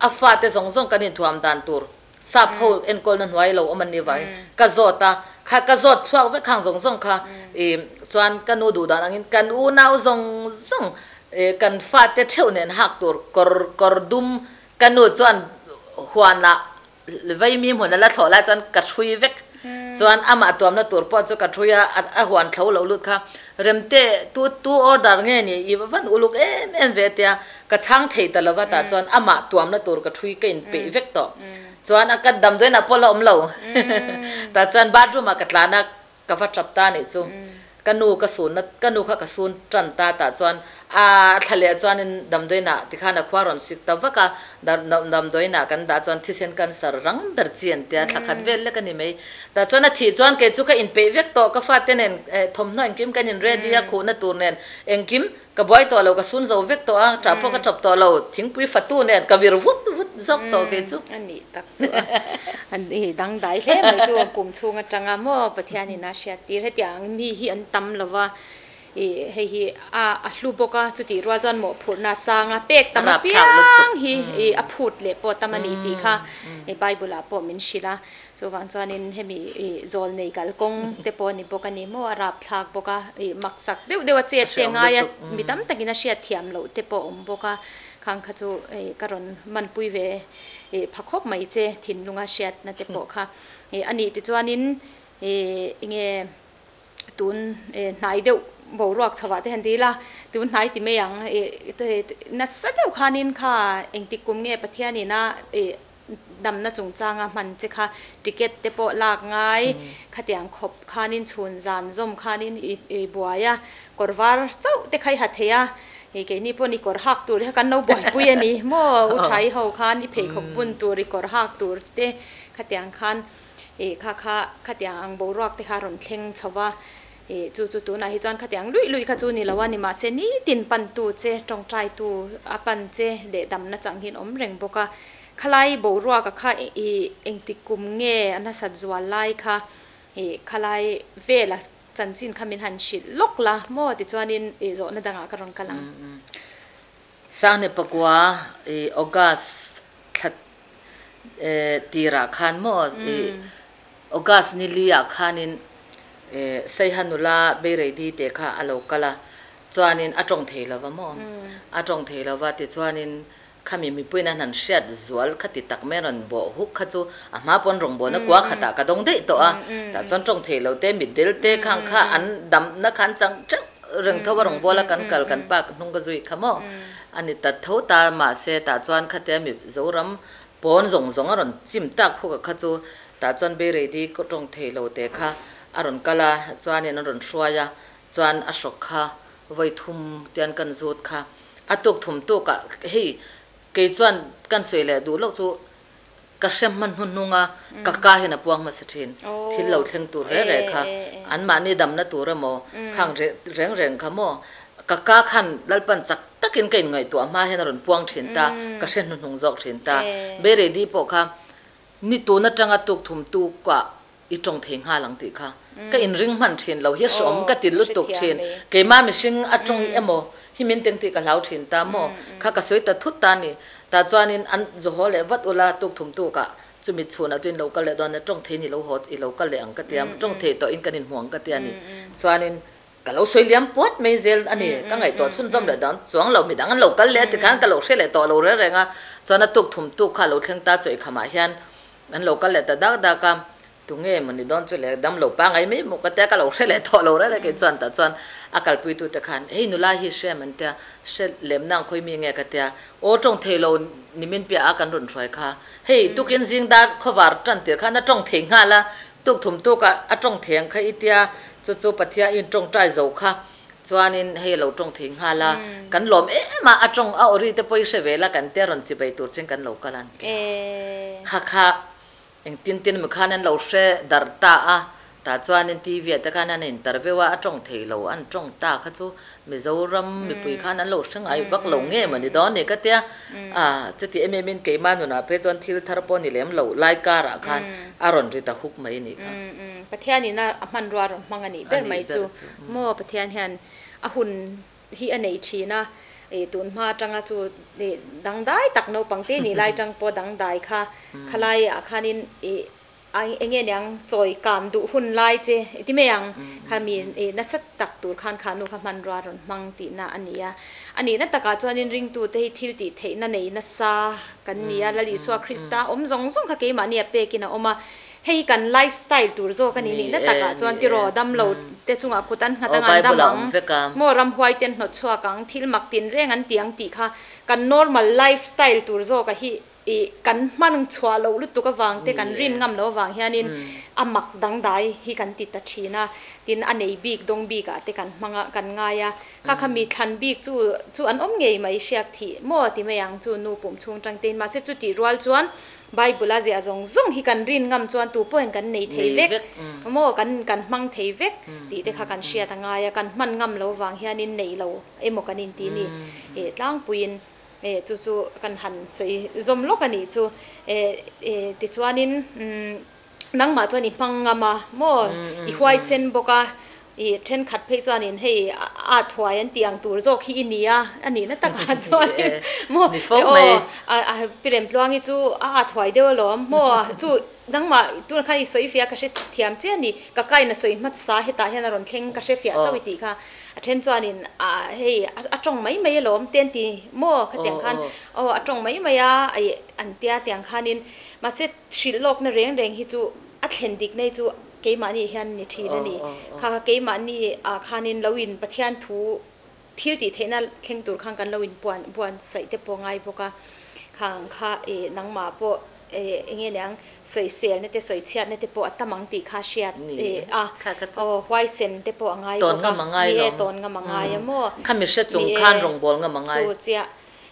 a fate zawng zawng kan inthuam dan tur sap ho enkawlna hnuai lo awm an nih vangin ka zawt a, kha ka zawt chhuak vek khang zawng zawng kha ih chuan ka nu duh dan angin kan unau zawng zawng ih kan fate theuh nen hak tur kawr kawr dum ka nu chuan huanah Vaimi hmun a la thlawh lai chuan ka hrui vek. Chuan amah tuamna tur pawh chu ka hrui a, a huan thlo lo lut kha. Remte, tu tu order nge ni i van uluk em em ve tia ka chhang thei ta lova tah chuan amah tuamna tur ka hrui ka inpeih vek tawh. Chuan a ka damdawiinah pawh la awm lo. Tah chuan bathroom ah ka tlan a, Ka va tap ta nih chu. Ka nu ka sun na, ka nu kha ka sun tan ta tah chuan a thla leh chuanin damdawiinah tikhan a khua rawn sik ta vak a, damdawiinah kan dah chuan thisen cancer rang ber chi an tia thla khat vel lek a ni mai. Tah chuan a thih chuan kei chu ka inpeih vek tawh, ka fate nen thawmhnaw engkim kan in ready a, khuhna tur nen engkim Ka buai tawh lo, ka sun zo vek tawh a, ṭah pawh ka ṭap tawh lo, thingpui fatu nen ka vir vut vut zawk tawh kei chu. A nih tak chu a, a dangdai hle mai chu kum chhung aṭanga maw Pathianin a hriat tir hetiang mi hi an tam lo va, ih hei hi a a hlu bawk a, chutih rual chuan mawhphurhna a sang a, pek tam apiang hi ih a phut leh pawh tam a ni tih kha Bible ah pawh min hrilh a. Chuvang chuanin hemi ih zawl nei kalkawng te pawh a ni bawk a ni maw, a rapthlak bawk a, ih maksak deuh deuh a chet te ngai a, mi tam takin a hriat thiam loh te pawh a awm bawk a, khang kha chu ih ka rawn manpui ve ih pha khawp mai che thinlunga hriatna te pawh kha ih a nih tichuanin ih enge tun hnai deuh boruak chho ah te han dil a, tun hnai ti mai ang ih nasa deuh khanin kha engtik kum nge Pathianin a ih Damna chungchanga hman che kha ticket te pawh lak ngai, khatiang khawp khanin chhun zan zawm khanin i buai a, kawr var chauh te kha i ha thei a, keini pawhin i kawr hak tur te kha kan lo buaipui a ni maw, u Thai ho khan i pheikhawk bun tur i kawr hak tur te khatiang khan kha kha khatiang ang boruak te kha a rawn thleng chho va. Ih, chu chu tunah hi chuan khatiang luih luih kha chu ni lo a ni, mahse nitin pantu che, tawngtaitu a pan che leh damna chang hian awm reng bawk a. Khalai boruaka kha ih engtik kum nge a nasat zual lai kha ih khalai vela chanchin kha min han hrilh lawk la maw tichuanin ih zawhna dangah ka rawn kal ang. Sangni pakua ih August thla tirah khan maw ih August ni li ah khanin Saiha nula Beireidi te kha a lo kal a, chuanin a tawng thei lova maw? A tawng thei lova tichuanin khami mipuiin an han hriat zual kha ti tak mai a rawn bawh huk kha chu a hma pawn rawngbawlna kua khatah ka dawng daih tawh a, tah chuan tawng thei lo te, mitdel te khang kha an damna kha an chang teuh reng tho a rawngbawla kan kal kan pa hnung ka zui kha maw? A ni ta tho ta mahse tah chuan khatia mi Zoram pawn zawng zawng a rawn chim tak huk a kha chu Tah chuan Beiredi ka tawng thei lo te kha a rawn kal a, chuanin an rawn hruai a, chuan a hrawk kha vawi thum tian kan zut kha a tuk thum tuk ah hei kei chuan kan sawi leh duh loh chu ka hre hman hnu hnung a ka ka hian a puang hmasa thin thil lo thleng tur reng reng kha an mahni damna tur emaw khang reng reng kha maw ka ka khan Lalpan chak takin ka inngaihtuah hma hian a rawn puang thin ta ka hre hnuhnung zawk thin ta Beiredi pawh kha Ni tun atanga tuk thum tukah i tawng thei nghal ang tih kha ka inring hman thin lo hi a hreawm ka ti lutuk thin. Keimah mihring a tawng emaw hi min teng tih ka hlau thin ta maw? Kha ka sawi ta thut ta ni. Tah chuanin an zawhaw leh vat ula tuk thum tukah chumi chhunah chuan in lo kal leh dawn a, tawng thei ni lo haw i lo kal leh ang ka tia, tawng thei tawhin kan inhmu ang ka tia ni. Chuanin Ka lo sawi liam puat mai zel a ni. Ka ngaihtuah chhunzawm leh dan chuang lo, midang an lo kal leh a tikhan ka lo hre leh tawh lo reng reng a. Chuan a tuk thum tuk kha a lo thleng ta chawi khamah hian an lo kal leh ta dak dak a, tunge maw ni dawn chu le dam lo pangai mai maw ka tia ka lo hre leh tawh lo reng reng kei chuan tah chuan a kalpuitute khan hei nula hi hrem an tia, hre lem nang khawi mi nge ka tia, aw tawng thei lo nimin piah a kan rawn hruai kha, hei tukin zing dar khawvar tan tir khan a tawng thei nghal a, Tuk thum tuk ah a tawng theng kha i tia, chu chu Pathian in tawngtai zo kha Chuanin hei a lo tawng thei nghal a, kan lawm em a, a tawng a awri te pawh i hre ve la kan tia rawn chibai tur chin kan lo kal an ti a. Kha kha engtin tin emaw khan an lo hre darh ta a, tah chuanin TV ah te khan an interview a, a tawng thei lo an tawng ta kha chu Mizoram mipui khan an lo hre ngai vak lo nge maw ni dawn ni ka tia. A, chuti em em in keimah nunah phei chuan thil thar pawh ni lem lo lai karah khan a rawn ri ta huk mai ni kha. Pathianin a hmanrua rawn hmang a nih ber mai chu. Maw Pathian hian a hun hi a nei thin a, ih tun hma atanga chu ih dangdai tak naupang te nih lai atang pawh dangdai kha khalai ah khanin ih a eng nge niang chawi kan duh hun lai che i ti mai ang kha mi ih nasa tak tur khan kha nu kha hmanrua rawn hmang tihna a ni a. A nihna takah chuanin ringtute hi thil tih theihna nei nasa kan ni a, Lal Isua Krista awm zawng zawng kha keimahni a pekin a awm a. Hei hi kan life style tur zawk a ni nihna takah chuan tiraw damlo te chungah kut an nghat anga an dam ang maw ramhuai te an hnawt chhuak ang thil mak tin reng an ti ang tih kha kan normal life style tur zawk a hi ih kan hman chhuah loh lutuk avang te kan rin ngam loh avang hianin a mak dangdai hi kan ti ta thin a tin a nei bik dawng bik ah te kan hmang a kan ngai a kha kha mi thlan bik chu chu an awm ngei mai hriak thih maw ti mai ang chu nu pum chhung tang te in mahse chutih rual chuan Bible a ziah zawng zawng hi kan rin ngam chuan tu pawhin kan nei thei vek maw, kan kan hmang thei vek tih te kha kan hriat a ngai a, kan hman ngam lo vang hianin nei lo emaw kan inti ni eh tlangpuiin eh chu chu kan han sawi zawm lawk a nih chu eh eh tichuanin umm nangmah chuan i hmang ngam a maw i huaisen bawk a I thenkhat phei chuanin hei a thuai an tih ang tur zawk hi i ni a, a nihna takah chuanin maw aw a Piremtluangi chu a a thuai deuh alawm maw chu nangmah tunah khan i sawi fiah ka hre thiam chiah a ni, ka kain a sawi hmasa hetah hian a rawn thleng ka hre fiah chauh i tih kha a then chuanin a hei a tawng mai mai alawm te an ti maw khatiang khan aw a tawng mai mai a an tia tiang khanin mahse hrilh lawkna reng reng hi chu a thlen dik nei chu Keimahni hian ni thin a ni. Kha kha keimahni ah khanin lo in Pathian thu thil tih theihna thleng tur khan kan lo in puan buan saih te pawh ngai bawk a. Kha ang kha ih nangmah pawh ih eng nge niang sawiselna te sawichhiatna te pawh a tam ang tih kha hriat ih a aw huaisen te pawh a ngai bawk a. Ni e tawn ngam a ngai a maw. Ni e chu chiah.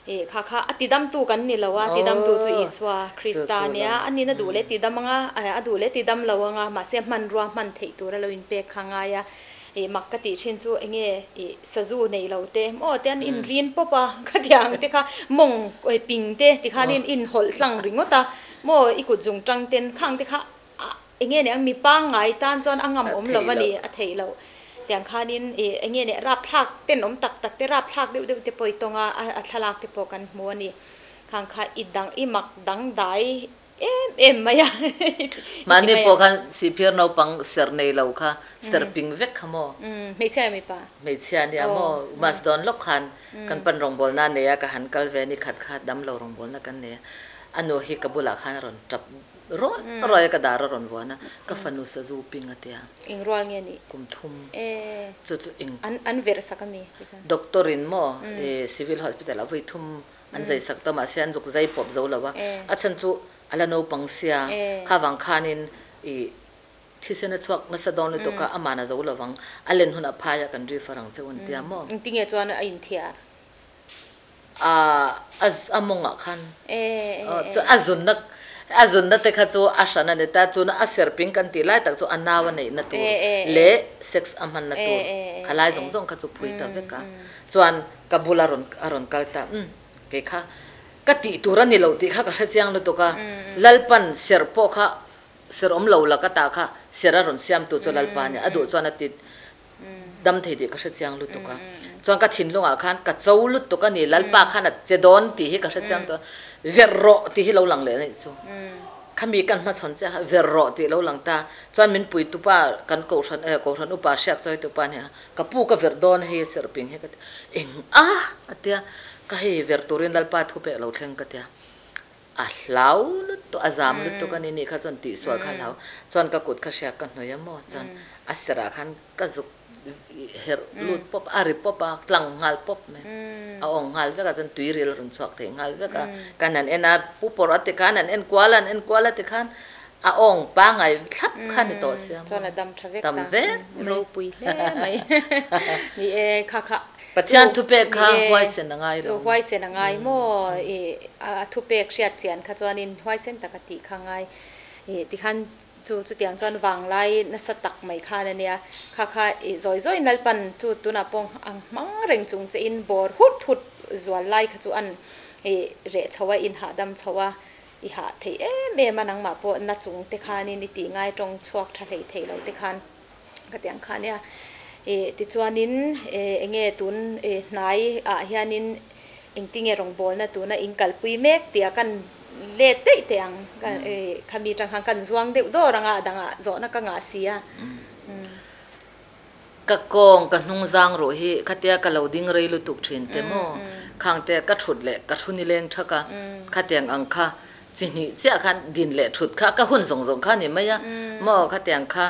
Ih, kha kha a tidamtu kan ni lo a, tidamtu chu Isua Krista a nia, a nihna duh leh tidam anga, a duh leh tidam lo anga, mahse hmanrua hman theih tur a lo inpek kha ngai a. Ih, mak ka tih thin chu eng nge ih sazu nei lo te maw te an inrin pawp a, khatiang te kha mawng ping te tikhan in inhawlh tlang ringawt a, maw i kut zung tang ten khang te kha A eng nge nih mi pangngai tan chuan a ngam awm lo a ni, a theih loh. Tiang khanin ih eng nge nih rapthlak tenawm tak tak te, rapthlak deuh deuh te pawh i tawng a, a thlalak te pawh kan hmu a ni. Khang kha i dang i mak dangdai em em mai a i ti Mahni mai a. pawh khan sihphir naupang ser nei lo kha ser ping vek kha maw? Umm, hmeichhia emaw mipa? Hmeichhia nia maw? Mas dawn lawk khan kan pan rawngbawlna a nei a, ka han kal ve a ni khat kha damlo rawngbawlna kan nei a, a nu hi ka bulah khan a rawn tap Rawi rawi a ka dar a rawn vuan a, ka fanu sazu ping a tia. Eng rual nge nih? Kum thum. E. Chu chu eng. An an verh sak a mi ti chuan. Doctor in maw e civil hospital ah vawi thum an zai sak ta mahse an zuk zai pawp zo lo a. A chhan chu a la naupang sia kha vang khanin i thisen a chhuak nasa dawn lutuk a, aman a zo lo vang. A len hunah phai ah kan refer ang che u an tia maw. Engtinge chuan a inthiar? A a mawngah khan chu a zunna a zunna te kha chu a hran a ni ta chuna a serping kan tih lai tak chu a nau a neihna tur leh sex a hmanna tur kha lai zawng zawng kha chu phui ta vek a chuan ka bula rawn a rawn kal ta umm kei kha ka tih tur a ni lo tih kha ka hre chiang lutuk a Lalpan serh pawh kha serh awm lo la ka tah kha serh a rawn siam tu chu Lalpa a ni a duh chuan a ti dam thei tih ka hre chiang lutuk a, chuan ka thinlungah khan ka cho lutuk a ni, Lalpa khan a che dawn tih hi ka hre chiang tawh a, verh rawh tih hi lo lang leh a nih chu, khami kan hmachhawn chiah kha verh rawh tih lo lang ta, chuan min pui tupa kan kohhran eh kohhran upa hriak chawi tupa nia ka pu ka verh dawn hei serh ping hi ka ti eng a a tia ka hei verh turin Lalpa thu pek lo thleng ka tia. A hlau lutuk, a zam lutuk a ni nih kha chuan tihsual kha a hlau. Chuan ka kut kha hriak ka hnawih a maw chuan a serah khan ka zuk herh lut pawp a, a ri pawp a, tlang nghal pawp mai. A awng nghal vek a chuan tuiril a rawn chhuak thei nghal vek a. Kan han en a, pu pawrh a ti khan an en kual a, an en kual a ti khan. A awng pangai thlap kha ni tawh sia maw? Chuan a dam tha vek ta. Dam vek ropui hle mai. Ni e, kha kha Pathian thupek kha huaisen a ngai lo. Huaisen a ngai maw? I a thupek hriat chian kha chuanin huaisen taka tih kha ngai. I tikhan chu chutiang chuan vanglai nasa tak mai khan a nia. Kha kha i zawi zawiin Lalpan chu tunah pawh ang hmang reng chung che in bawr hut hut zual lai kha chu an i reh chho a, inhahdam chho a. I hah theih em em a, nangmah pawh na chung te khanin i tih ngai tawng chhuak tha hlei thei lo te khan ka ti ang kha nia. I tichuanin eng nge tun hnai ah hianin engtinge rawngbawlna tuna in kalpui mek tia kan let daih teh ang khami tang khan kan zuang deuh dawr anga a dangah zawhna ka ngah si a. Ka kawng ka hnung zang ruh hi khatia ka lo ding rei lutuk thin te maw? Khang te ka thut leh ka thu nileng thak a, khatiang ang kha chi hnih chiah khan din leh thut kha ka hun zawng zawng kha ni mai a maw? Khatiang kha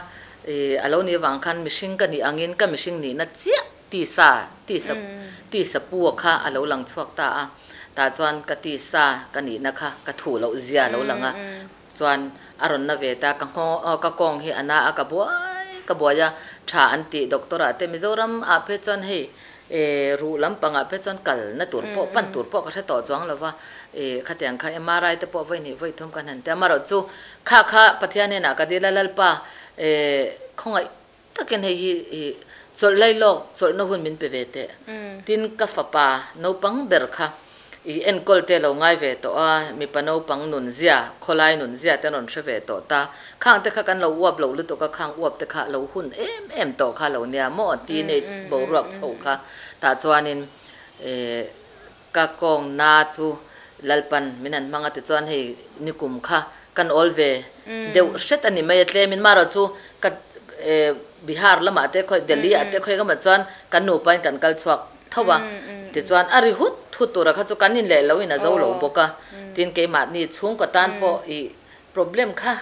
ih a lo nih vang khan mihring ka nih angin ka mihring nihna chiah tisa tisa tisa pu a kha a lo lang chhuak ta a, tah chuan ka tisa ka nihna kha ka thuh loh zia a lo lang a. Chuan a rawn na ve ta, ka nghaw ka kawng hi a na a, ka buai ka buai a, tha an tih doctor ah te Mizoram ah phei chuan hei eh ruh lampang ah phei chuan kal na tur pawh pan tur pawh ka hre tawh chuang lo va, eh khatiang kha MRI te pawh vawi hnih vawi thum kan han ti a, amaherawh chu kha kha Pathian hnenah ka dil a Lalpa eh khawngaih takin hei hi ih chawlh lai lawk chawlhna hun min pe ve teh. Tin ka fapa naupang ber kha ih enkawl te lo ngai ve tawh a, mipa naupang nun zia, khawlai nun zia te an rawn hre ve tawh ta. Khang te kha kan lo uap lo lutuk a, khang uap te kha lo hun em em tawh kha lo nia maw, teenage boruak chho kha. Tah chuanin eh ka kawng na chu Lalpan min han hmang a tichuan hei nikum kha kan awl ve deuh hret a ni mai a tlemin marawh chu ka Bihar lamah te khawi Delhi ah te khawi engemaw chuan kan nupa in kan kal chhuak tho a tichuan a ri hut hut tura kha chu kan in leh lo in a zo lo bawk a tin keimahni chhungkaw tan pawh ih problem kha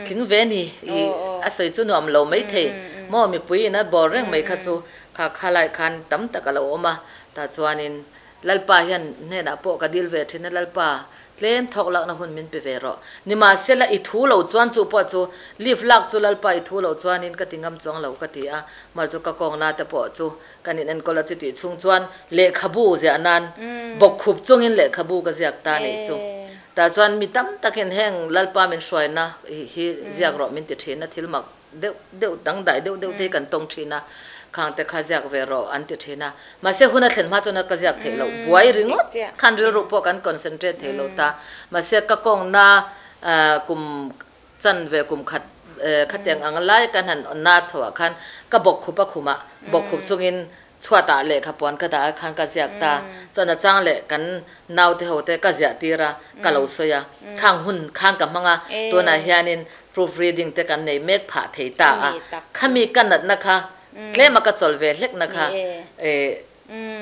tling ve ni ih a sawi chu nuam lo maithei maw mipui in a bawr reng mai kha chu kha khalai khan tam tak a lo awm a tah chuanin Lalpa hian hnenah pawh ka dil ve thin a, Lalpa, tlem thawk lakna hun min pe ve rawh. Nimahsela, i thu lo chuan chu pawh chu leave lak chu Lalpa i thu lo chuanin ka ti ngam chuang lo ka ti a, mar chu ka kawngna te pawh chu kan in enkawl a chutih chhung chuan lehkhabu ziah nan bawkkhup chungin lehkhabu ka ziak ta nih chu. Tah chuan mi tam takin heng Lalpa min hruaina hi ziak rawh min ti thin a, thil mak deuh deuh dangdai deuh deuh te hi kan tawng thin a, khang te kha ziak ve rawh an ti thin a, mahse hun a thlen hma chuan ka ziak theih loh buai ringawt khan rilru pawh kan concentrate theih loh ta, mahse ka kawngna kum chan ve kum khat khatiang ang lai kan han na chho ah khan ka bawkkhup a khumah bawkkhup chungin chhuatah lehkha puan ka dah a khan ka ziak ta, chuan a chang leh kan naute ho te ka ziah tir a, ka lo sawi a, khang hun khan ka hmang a, tunah hianin proof reading te kan nei mek phah thei ta a, khami ka natna kha tlema ka chawl ve hlekna kha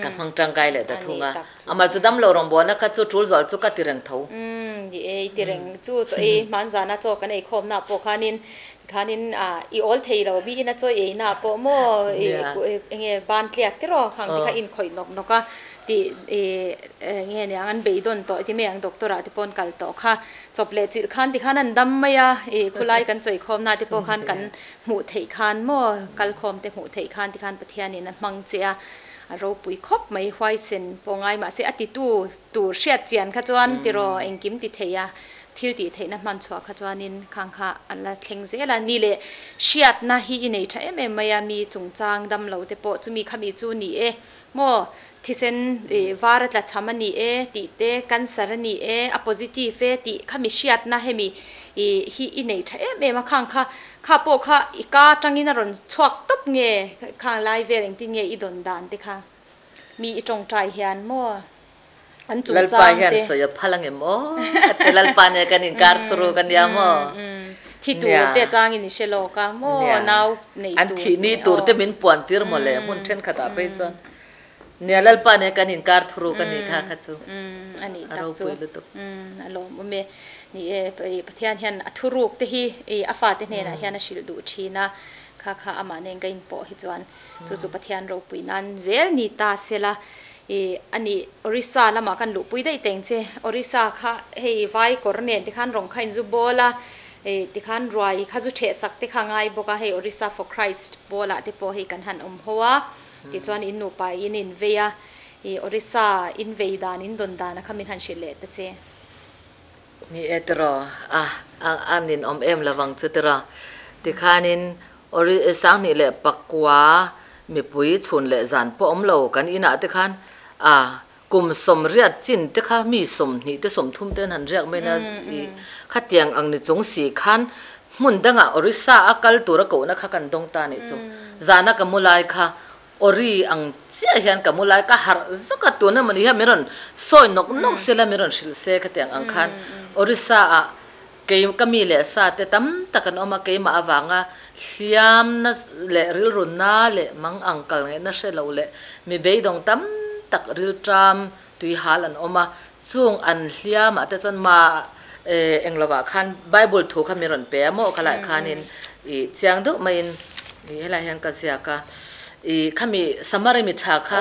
ka hmang tangkai leh ta thung a, amah chu damlo rawngbawlna kha chu tul zual chu ka ti reng tho. Umm, i ti reng chu chaw ei hmanzana chaw kan eikhawmna pawh khanin Khanin i awl thei lo mi ina chawi ei na pawh maw enge ban tliak tiraw khang te kha inkhawih nawk nawk a tih enge niang an beidawn tawh ti mai ang doctor ah te pawh an kal tawh kha chawp leh chilh khan tikhan an dam mai a i khulai kan chawi khawm na te pawh khan kan hmuh theih khan maw kal khawm te hmuh theih khan tikhan Pathian in a hmang che a a ropui khawp mai huaisen pawh ngai mahse a titu tur hriat chian kha chuan tiraw engkim ti thei a. Thil tih theihna hman chhuah kha chuanin khang kha an la thleng zel a, ni leh hriatna hi i nei tha em em mai a, mi chungchang dam lo te pawh chumi khami chu ni e maw, thisen var a tla cham a ni e tih te, cancer a ni e, a positive e tih khami hriatna hemi hi i nei tha em em a, khang kha kha pawh kha i ka atangin a rawn chhuak tawp nge khang lai vel engtin nge i dawn dan te kha. Mi i tawngtai hian maw an chung Lalpa chang hian te. sawi a phal angem aw ka ti Lalpa nia kan inkar thuru ka nia maw. Thi tur te changin i hre lawk a maw nau nei tur. An thih ni tur te min puan tir maw le hmun thenkhatah phei chuan nia Lalpa nia kan inkar thuru ka nih kha kha chu a ropui lutuk. A lawmawm e. Ni e Pathian hian a thuruk te hi a fate hnenah hian a hrilh duh thin a kha kha amah nen ka inpawh hi chuan Chu chu Pathian ropui nan zel ni ta sela i a nih Orissa lamah khan luhpui daih teng che. Orissa kha hei vai kawr nen tikhan rawng kha inzu bawl a, Tikhan ruai kha zu ṭheh sak te kha ngai bawk a, hei Orissa for Christ pawlah te pawh hei kan han awm ho a, tichuan in nupa in invei a, i Orissa invei dan, in dawn dan a kha min han hrilh leh ta che. Ni e tiraw, a, a nin awm em lovang chu tiraw. Tikhanin Ori 2009 mipui chhun leh zan pawh awm lo kan inah te khan a, Kum 80 chin te kha mi 20 te 30 te an han riak mai na i khatiang ang ni chung si khan hmun dangah Orissa a kal tur a kohna kha kan dawng ta nih chu. Zana ka mu lai kha Ori ang chiah hian ka mu lai ka harh zuk a tuna mawni hian min rawn sawi nawk nawk sela min rawn hrilh se khatiang ang khan Orissa ah Kei ka mi leh sa te tam tak an awm a, keimah avanga hliamna leh rilrunna leh mang ang kal ngaihna hre lo leh mi beidawng tam tak rilṭam tuihal an awm a, chung an hliamah te chuan ma eng lovah khan Bible thu kha min rawn pe a maw khalaiah khanin i chiang deuh maiin i helaiah hian ka ziak a, i khami Samari mi tha kha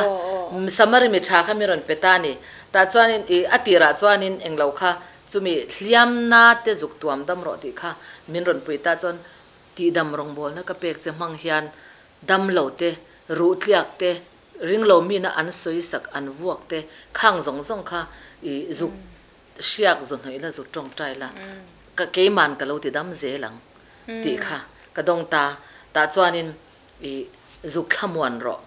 Samari mi tha kha min rawn pe ta a ni, tah chuanin i a tirah chuanin eng lo kha Chumi hliamna te zuk tuam dam rawh tih kha min rawn pui ta chuan tihdam rawngbawlna ka pek che hmang hian dam lo te, ruh tliak te, ring lo mina an sawi sak an vuak te khang zawng zawng kha i zuk hriak zu hnawih la zuk tawngtai la ka keiman ka lo ti dam zel ang tih kha ka dawng ta. Tah chuanin i zuk thlamuan rawh.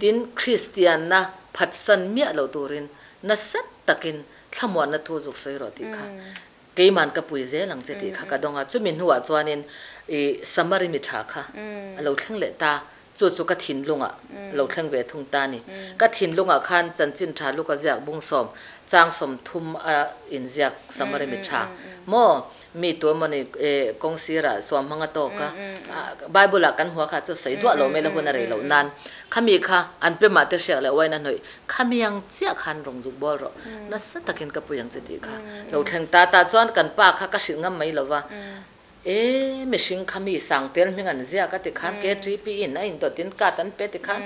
Tin, Kristianna phatsan miah lo turin nasa takin thlamuanna thu zuk sawi rawh tih kha keiman ka pui zel ang che tih kha ka dawng a. Chumi hnuah chuanin i Samari mi tha kha a lo thleng leh ta. Chu chu ka thinlungah a lo thleng ve thung ta a ni. Ka thinlungah khan chanchin tha Luka ziak bung sawm chang 30 a inziak Samari mi tha maw? Mi tu emawni kawng sirah suam hmang a tawk a, Bible ah kan hua kha chu sawi duah lo mai la hun a rei loh nan khami kha an pe mah te hriak leh uain a hnawih khami ang chiah khan rawn zuk bawl rawh nasa takin ka pui ang che tih kha lo thleng ta ta chuan kan pa kha ka hrilh ngam mai lo va e mihring khami sang tel hming an ziak a tikhan KTP in a indawt in card an pe tikhan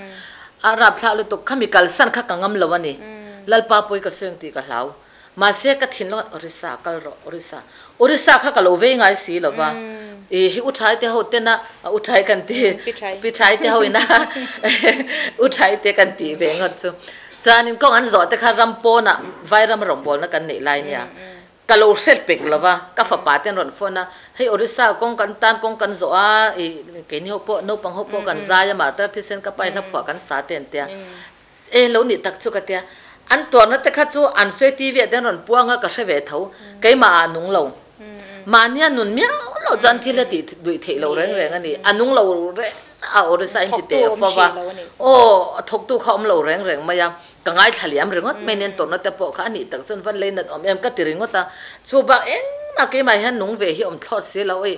a rapthlak lutuk khami kalsan kha ka ngam lo a ni Lalpa pawi ka sawi ang tih ka hlau. Mahse ka thinlung ah Orissa kal rawh, Orissa. Orissa kha ka lo vei ngai si lo va. I hi u Thai te ho tena, u Thai kan ti, Pi Thai te ho ina u Thai te kan tih ve ngawt chu. Chuanin kawng an zawh te kha ram pawnah Vairam rawngbawlna kan neih lai nia. Ka lo hret pek lo va, ka fapa te an rawn phone a, hei Orissa kawng kan tan kawng kan zawh a, i keini ho pawh naupang ho pawh kan zai a, martar thisen ka pai hla phuah kan sa te an tia. E lo nih tak chu ka tia. An tuarna te kha chu an sawi TV ah te an rawn puang a ka hre ve tho. Keimah ah a nung lo. Mahni a nun miau lo chuan thil a tih duih theih lo reng reng a ni. A nung lo reng a Orissa in ti teh fo va. Aw thawktu kha awm lo reng reng mai a. Ka ngaithla liam ringawt mai nen tawrhna te pawh kha a nih tak chuan van lei nat awm em ka ti ringawt a. Chu bak engmah keimah hian nung ve hi awm thlawt si lo. Oi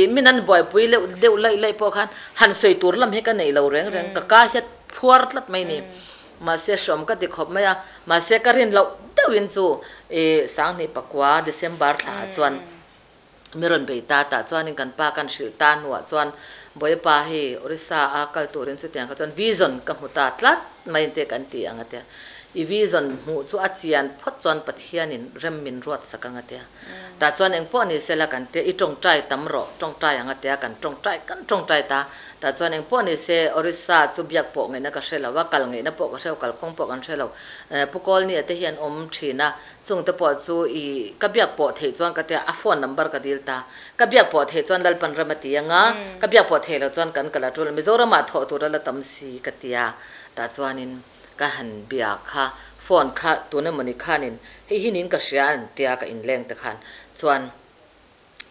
min an buaipui leuh deuh laih laih pawh khan han sawi tur lam hi ka nei lo reng reng. Ka ka hiat phuar tlat mai ni. Mahse hrawm ka ti khawp mai a, mahse ka rin loh deuhin chu i 2009 December thla ah chuan mi rawn bei ta tah chuanin kan pa kan hrilh ta hnuah chuan Bawipa hei Orissa a kal turin chutiang kha chuan vision ka hmu ta tlat mai te kan ti ang a tia. I vision hmuh chu a chian phawt chuan Pathianin rem min ruat sak ang a tia. Tah chuan engpawh ni sela kan tia i tawngtai tam rawh, tawngtai ang a tia kan tawngtai kan tawngtai ta. Tah chuan engpawh ni se Orissa chu biak pawh ngaihna ka hre lo a, kal ngaihna pawh ka hre lo, kalkawng pawh kan hre lo. Pu Kawlnia te hi an awm thin a, chung te pawh chu i ka biak pawh theih chuan ka tia a phone number ka dil ta. Ka biak pawh theih chuan Lalpan ram a ti ang a, ka biak pawh theih loh chuan kan kal a tul. Mizoramah thawh tur a la tam si ka tia. Tah chuanin. Ka han bia kha phone kha tun emawni khanin hei hi niin ka hria an tia ka inleng te khan chuan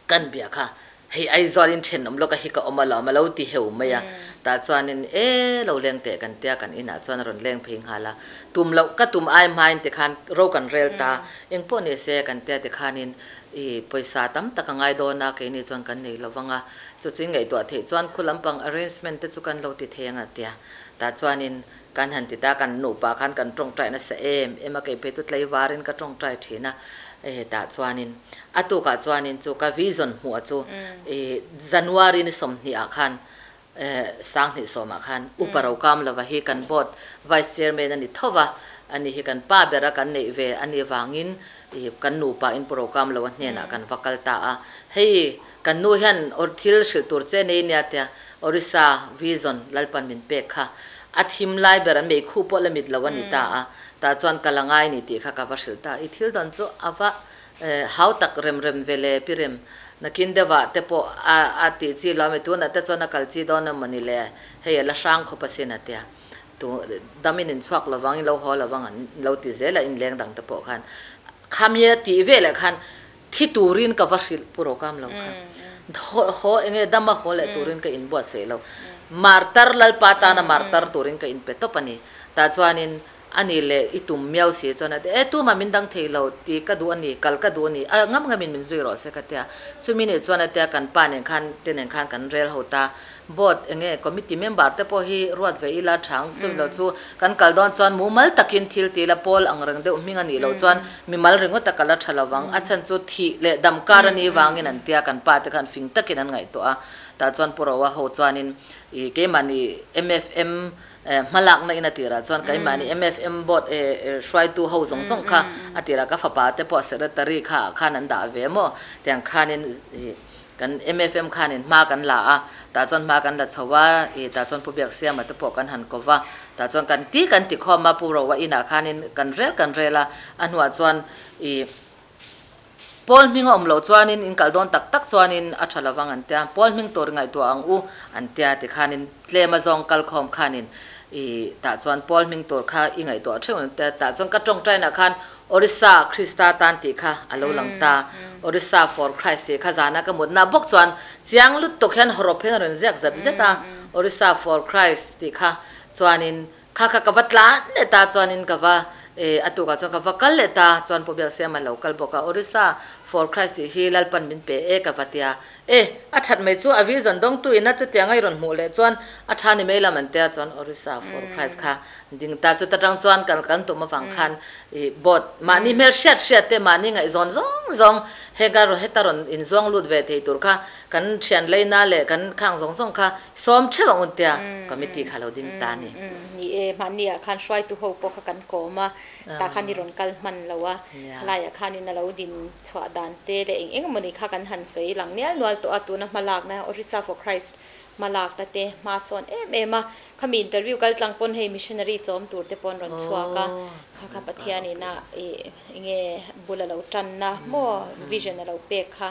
kan bia kha hei Aizawl in thenawm lawk a hi ka awm alawm a lo ti heu mai a tah chuanin e lo leng teh kan tia kan inah chuan a rawn leng phei nghal a tum loh ka tum ai hmain ti khan ro kan rel ta engpawh ni se kan tia ti khanin i pawisa tam tak a ngai dawn a keini chuan kan nei lovang a chu chu in ngaihtuah theih chuan khu lampang arrangement te chu kan lo ti thei ang a tia tah chuanin Kan han ti ta, kan nupa khan kan tawngtai nasa em em a, kei phei chu tlaivarin ka tawngtai thin a, hetah chuanin a tukah chuanin chu ka vision hmuh a chu i January ni 20 ah khan 2010 ah khan Upa Rokamlova hi kan board vice chairman a ni tho va, ani hi kan pa bera kan neih ve a ni vangin i kan nupa in Pu Rokamlova hnenah kan va kal ta a, hei. Kan nu hian or thil hrilh tur che nei nia tia Orissa Vision Lalpan min pek kha a thim lai ber an meikhu pawh la mit lo a ni ta a, tah chuan ka la ngai ni tih kha ka va hrilh ta. I thil dawn chu a va hau tak rem rem ve le pi rem. Nakin deuhah te pawh a a tih chi lo a mi tunah te chuan a kal chi dawn emaw ni le, hei a la hrang khawp asin a tia. Tu damin in chhuak lovang in lo haw lovang an lo ti zel a inleng dang te pawh khan khami a tih veleh khan thi turin ka va hrilh pu Rokam lo kha haw haw enge dama haw leh turin ka inbuatsaih lo martar Lalpa tana martar turin ka inpe tawp a ni tah chuanin a ni leh i tum miau si chuan a ti e tumah min dang thei lo tih ka duh a ni kal ka duh a ni a ngam ngamin min zui rawh se ka tia chumi nih chuan a tia kan pa nen khan te nen khan kan rel ho ta Board enge committee member te pawh hi ruat ve ila chang chumi lo chu kan kal dawn chuan mumal takin thil ti ila pawl ang reng deuh hming a nih loh chuan mimal ringawt a kal a tha lovang a chhan chu thih leh dam kar a nih vangin an tia kan pa te khan fing takin an ngaihtuah a tah chuan Pu Roa ho chuanin ih keimahni MFM hmalakna in a tirah chuan keimahni MFM board hruaitu ho zawng zawng kha a tirah ka fapa te pawh secretary kha ah khan an dah ve maw tiang khanin ih Kan MFM khanin hma kan la a, tah chuan hma kan la chho a, ih tah chuan Pu Biaksiama te pawh kan han ko va, tah chuan kan ti kan ti khawm a, Pu Roa inah khanin kan rel kan rel a, a hnuah chuan ih Pawl hming a awm loh chuanin in kal dawn tak tak chuanin a tha lovang an tia, Pawl hming tur ngaihtuah ang u an tia tikhanin tlem a zawng kal khawm khanin ih tah chuan Pawl hming tur kha i ngaihtuah theuh ang tia, tah chuan ka tawngtainah khan Orissa Krista tan tih kha a lo lang ta. Orissa for Christ tih kha zana ka mutna bawk chuan chiang lutuk hian hawrawp hian a rawn ziak zat zet a, Orissa for Christ tih kha chuanin kha kha ka va tlan leh ta chuanin ka va eh a tukah chuan ka va kal leh ta chuan Pu Biaksiama lo kal bawk a, Orissa for Christ tih hi Lalpan min pe e ka va tia. E, a that mai chu a vision dawngtu ina chutiang a i rawn hmuh leh chuan a tha ni mai lam an tia chuan Orissa for Christ kha ding ta chu ta tang chuan kal kan tum avang khan i boat mahni hmel hriat hriat te mahni ngaihzawn zawng zawng heng a heta rawn inzuang lut ve thei tur kha kan thian leina leh kan khang zawng zawng kha sawm theuh ang un tia committee kha lo ding ta a ni. Ni e, mahni ah khan hruaitu ho pawh kha kan kawm a, tah khan i rawn kal hman lo a, khalaiah khanin a lo din chhuah dan te leh eng eng emawni kha kan han sawi lang nial nual tawh a, tuna hmalakna Orissa for Christ hmalakna te hma sawn em em a, khami interview kal tlang pawn hei missionary chawm tur te pawh an rawn chhuak a, kha kha Pathianin a ih enge bul a lo tanna maw vision a lo pek kha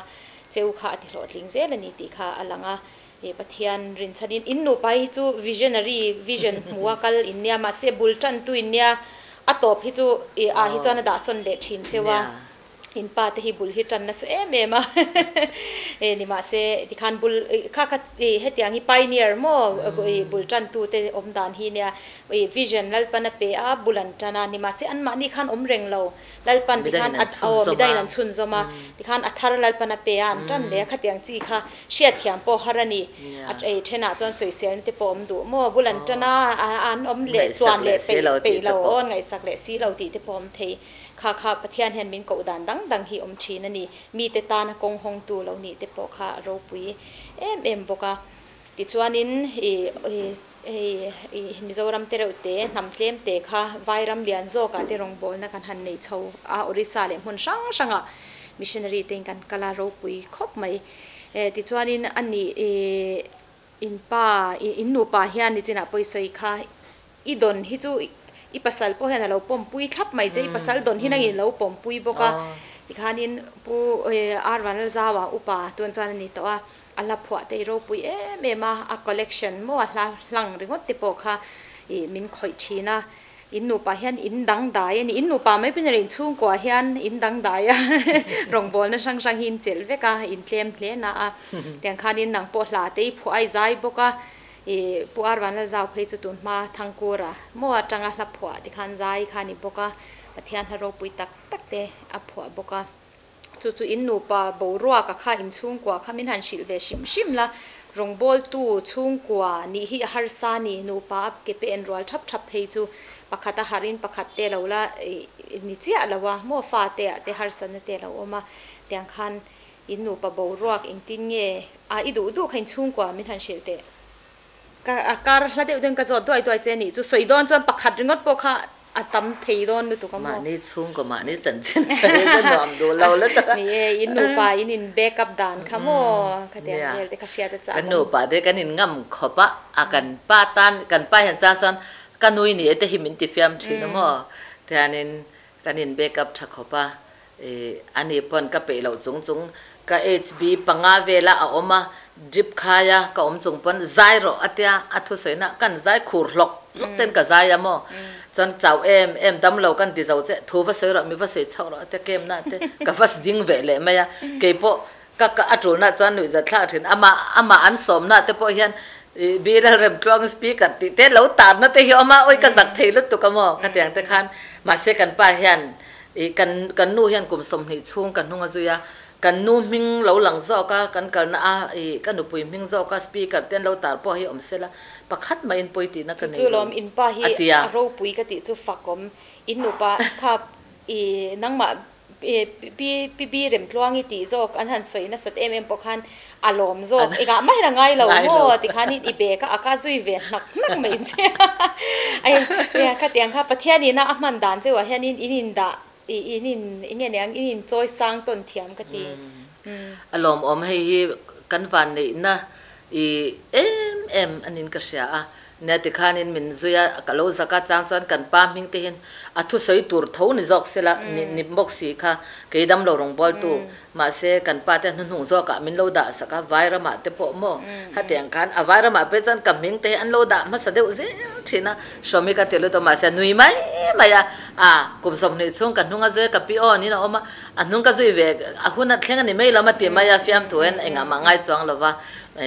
cheu kha a ti hlawhtling zel a ni tih kha a lang a, ih Pathian rinchhanin in nupa hi chu visionary vision hmuha kal in nia mahse bul tantu in nia a tawp hi chu ih ah hi chuan a dahsawn leh thin cheu a. In pa te hi bul hi tan nasa em em a e ni mahse tikhan bul kha kha hetiang hi pioneer maw bul tan tu te awm dan hi nia vision Lalpan a pe a bul an tan a ni mahse an mahni khan awm reng lo Lalpan tikhan a aw midangin an chhun zawm a tikhan a thar Lalpan a pe a an tan leh a khatiang chi kha hriatthiam pawh har a ni a thenah chuan sawiselna te pawh awm duh maw bul an tan a an awm leh tluan leh peih peih lo aw an ngaihsak leh si lo tih te pawh awm thei. Kha kha Pathian hian min koh dan dang dang hi awm thin a ni. Mite tana kawng hawngtu lo nih te pawh kha a ropui em em bawk a. Tichuanin i hei i Mizoram te reuh te, hnam tlem te kha Vairam lian zawkah te rawngbawlna kan han nei chho a, Orissa leh hmun hrang hrangah missionary te in kan kal a ropui khawp mai. Tichuanin a nih i in pa in nupa hian nichinah pawisawi kha I dawn hi chu i pasal pawh hian a lo pawmpui thlap mai che, i pasal dawn hi nangin i lo pawmpui bawk a, tikhanin Pu R Vanlalzaua upa tun chuan a ni tawh a, a hla phuah te i ropui em em a, a collection maw a hla hlang ringawt te pawh kha ih min khawih thin a, in nupa hian in dangdai a ni, in nupa mai pawhin a rin chhungkua hian in dangdai a, rawngbawlna hrang hrang hi in chelh vek a, in tlem hle na a, tiang khanin nang pawh hla te i phuah a i zai bawk a. I Pu Ar Vanlalzau phei chu tun hma Thangkura maw atanga hla phuah ti khan zai kha a ni bawk a, Pathian hla ropui tak tak te a phuah bawk a. Chu chu in nupa boruaka kha in chhungkua kha min han hrilh ve hrim hrim la, rawngbawltu chhungkua nih hi a harsa a ni, nupa a ke pe en rual thap thap phei chu pakhat a harh in pakhat te lo la ni chiah lo a, maw fa te ah te harsatna te a lo awm a, tiang khan In nupa boruak engtin nge a i duh duh kha in chhungkua min han hrilh teh. Ka a kar hla deuh deuhin ka zawt duai duai che nih chu sawi dawn chuan pakhat ringawt pawh kha a tam thei dawn lutuk a maw? Mahni chhungkaw mahni chanchin sawi ka nuam duh lo lutuk a. Ni e, in nupa in in back up dan kha maw? Khatiang vel te kha hriat a chak awm. Kan nupa te kan in ngam khawp a, a kan pa tan, kan pa hian chang chuan ka nui ni e te hi min ti fiam thin a maw? Tihianin kan in back up tha khawp a, I ani pawn ka peih loh chung chung ka HB panga vela a awm a, drip khai a ka awm chung pawn zai rawh a tia, a thusawi na kan zai khur hlawk hlawk ten ka zai a maw, chuan chau em em dam lo kan ti zo che, thu va sawi rawh mi va sawi chhoh rawh a tia kem na te ka va ding ve leh mai a, keipawh ka ka a tul na chuan nuihzat thlak thin, amah amah an sawm na te pawh hian i Biral Remtluang speaker tih te lo tar na te hi a awm a, awi ka zak thei lutuk a maw khatiang te khan, mahse kan pa hian I kan kan nu hian kum 20 chhung ka hnung a zui a, kan nu hming lo lang zawk a, kan kalna a i ka nupui hming zawk a speaker te an lo tar pawh hi awm sela, pakhat mah in pawi tihna ka Chu nei chu lo lawm in pa hi a ti a. a ropui ka tih chu fak awm, in nupa kha i nangmah i pi pi bi Remtluangi tih zawk an han sawi nasat em em pawh khan A lawm zawk, engah mah hian a ngai lo maw tikhanin i bag a a ka zui ve hnak hnak mai che a. Ai khatiang kha Pathian ina a hman dan cheuh ah hianin in in dah in in enge niang in in chawi sang tawn thiam ka ti. A lawmawm hei hi kan van neihna i em em anin ka hria a. Nia tikhanin min zui a, ka lo zak a, chang chuan kan pa hming te hian a thusawi tur tho ni zawk sela, ni bawk si kha kei dam lo rawngbawltu Mahse, kan pa te hnuhnung zawkah min lo dah sak a, Vairamah te pawh maw? Hetiang khan a Vairamah pawh chuan ka hming te hi an lo dah hmasa deuh zel thin a, Hrawmi ka ti lut a, mahse a nui mai mai a, a kum 20 chhung ka hnung a zui a, ka pi aw niin a awm a, a hnung ka zui ve, a hun a thleng a ni mai lo ma ti mai a, fiamthu hian engah mah ngai chuang lo va,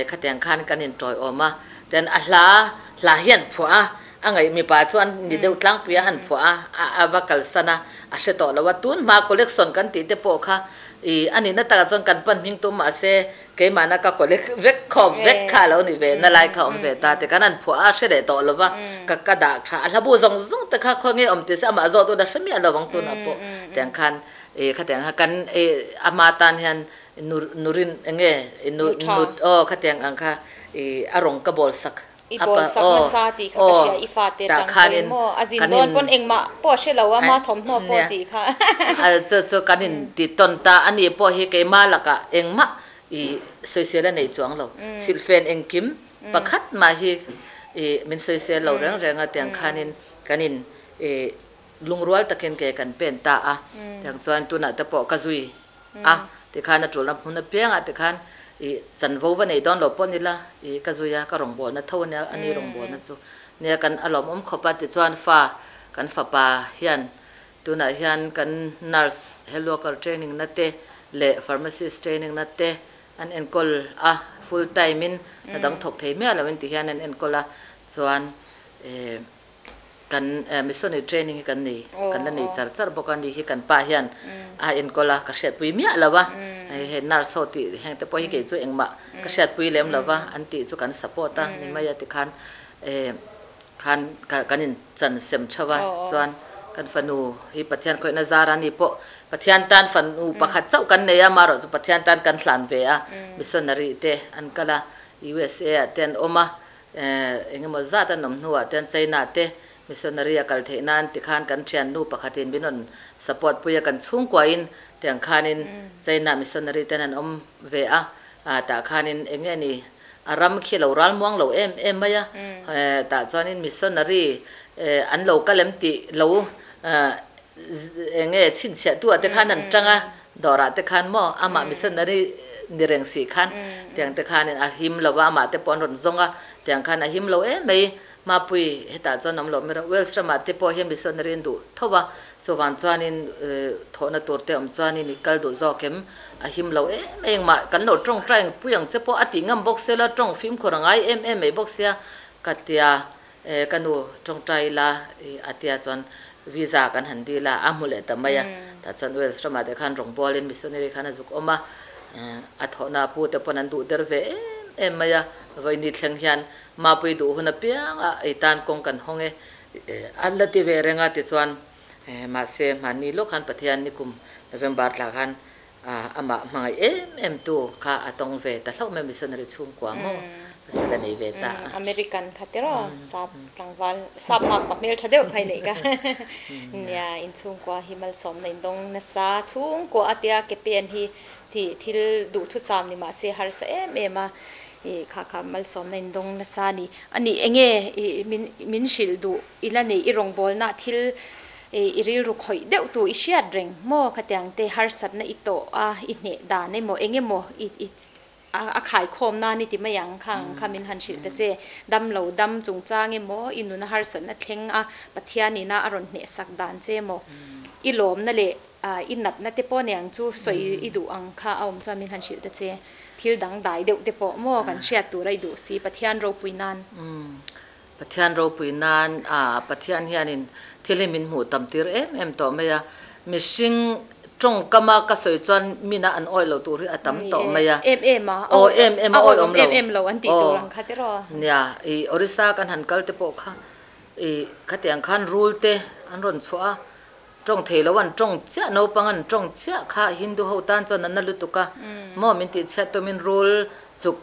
khatiang khan kan intawiawm a, ten a hla hla hi an phuah a, A ngaih mipa chu an ni deuh tlangpui a, an phuah a, a va kalsan a, a hre tawh lo a. Tun hma collection kan tih te pawh kha i a nihna takah chuan kan pan hming tum mahse keimahna ka collect vek khawm vek kha a lo ni ve na lai kha a awm ve ta ti khan an phuah a, a hre leh tawh lo va, ka ka dah tha a hlabu zawng zawng te kha khaw nge awm ti se amah zawh tun a hre miah lo ang tunah pawh tiang khan i khatiang kha kan i ama tan hian nu nurin enge nu nu aw khatiang ang kha i a rawng ka bawl sak I bawl sak nasa tih kha ka hria, i fate tang pawhin maw a zin dawn pawn engmah pawh a hre lo a, ma thawmhnaw pawh tih kha. Chu chu kan in ti tawn ta, a ni pawh hi keimah lakah engmah i sawisel a nei chuang lo, silhfen engkim pakhat mah hi i min sawisel lo reng reng a, tiang khanin kan in i lungrual takin ke kan pen ta a, tiang chuan tunah te pawh ka zui a, tikhan a tulna hmun apiangah tikhan ih chanvo va nei dawn lo pawh ni la ih ka zui a, ka rawngbawlna tho ania a ni rawngbawlna chu nia kan a lawmawm khawp a tichuan fa kan fapa hian tunah hian kan nurse health worker training na te leh pharmacist training na te an enkawl a full time in hna dang thawk thei miah lo in ti hian an enkawl a chuan eh Kan missionary training hi kan nei, kan la nei char char bawk a ni hi kan pa hian a enkawl a, ka hriatpui miah lo a, hei nurse ho tih heng te pawh hi kei chu engmah ka hriatpui lem lo va, an tih chu kan support a ni mai a tikhan khan kan in chan sem theuh a, chuan kan fanu hi Pathian khawihna zar a ni pawh Pathian tan fanu pakhat chauh kan nei a, amaherawh chu Pathian tan kan hlan ve a, missionary te an kal a, USA ah te an awm a, Eng emaw zat an awm hnuah chuan China te missionary a kal theih nan tikhan kan thiannu pakhatin min rawn support pui a, kan chhungkuain tiang khanin China missionary ten an awm ve a, tah khanin eng nge ni a ram khi lo ral muang lo em em mai a, tah chuanin missionary an lo kal em tih lo eng nge chhinchhiah tu ah te khan an tang a, dawrah te khan maw amah missionary ni reng si khan tiang te khanin a him lo va amah te pawh an rawn zawng a tiang khan a him lo em mai Mapui hetah chuan awm lo mai rawh Wales ramah te pawh hian missionary an duh tho va chuvang chuanin thawhna tur te awm chuanin i kal duh zawk em a him lo em em engmah kan lo tawngtai ang pui ang che pawh a tih ngam bawk sia tawng fimkhur a ngai em em mai bawk sia ka tia E, ka nu tawngtai ila i a tia chuan visa kan han dil a, a hmu leh ta mai a. Tah chuan Wales ramah te khan rawngbawlin missionary khan a zuk awm a, a thawhna pu te pawn an duh der ve em em mai a. Vawiini thleng hian Mapui duh hun apiang a ei tan kawng kan hawng e, an la ti ve reng a tichuan mahse hmanni lawk khan Pathian nikum November thla khan amah hmangaih em em tu kha a tawng ve ta hlauh mai missionary chhungkua maw. pasal a nei ve ta a. American kha tiraw sap tlangval sap mak pa hmeltha deuh kha i neih ka. Nia inchhungkua hi malsawmna indawng nasa chhungkua a tia ke pen hi tih thil duhthusam ni mahse harsa em em a ih kha kha malsawmna indawng nasa a ni. A nih enge ih min min hrilh duh ila nei i rawngbawlna thil ih i rilru khawih deuh tu i hriat reng maw khatiang te harsatna i tawh a i hneh dan emaw eng emaw i i A khaikhawm nan i ti mai ang kha ang kha min han hrilh ta che. Dam lo dam chungchang emaw, i nuna harsatna thleng a Pathian ina a rawn hnehsak dan che emaw, i lawmna leh i natna te pawh aniang chu sawi i duh ang kha a awm chuan min han hrilh ta che. Thil dangdai deuh te pawh maw kan hriat tura i duh si Pathian ropui nan. Pathian ropui nan a Pathian hianin thil hi min hmuh tam tir em em tawh mai a, mihring tawngkama ka sawi chuan mina an awih lo tur hi a tam tawh mai a. Em em a, aw em em a awih awm em em lo an tih tur ang kha tiraw. Nia, i Orissa kan han kal te pawh kha i khatiang khan rul te an rawn chhuah a, tawng thei lo an tawng chiah naupang an tawng chiah kha Hindu ho tan chuan an na lutuk a, maw min tih chhiat tumin rul chuk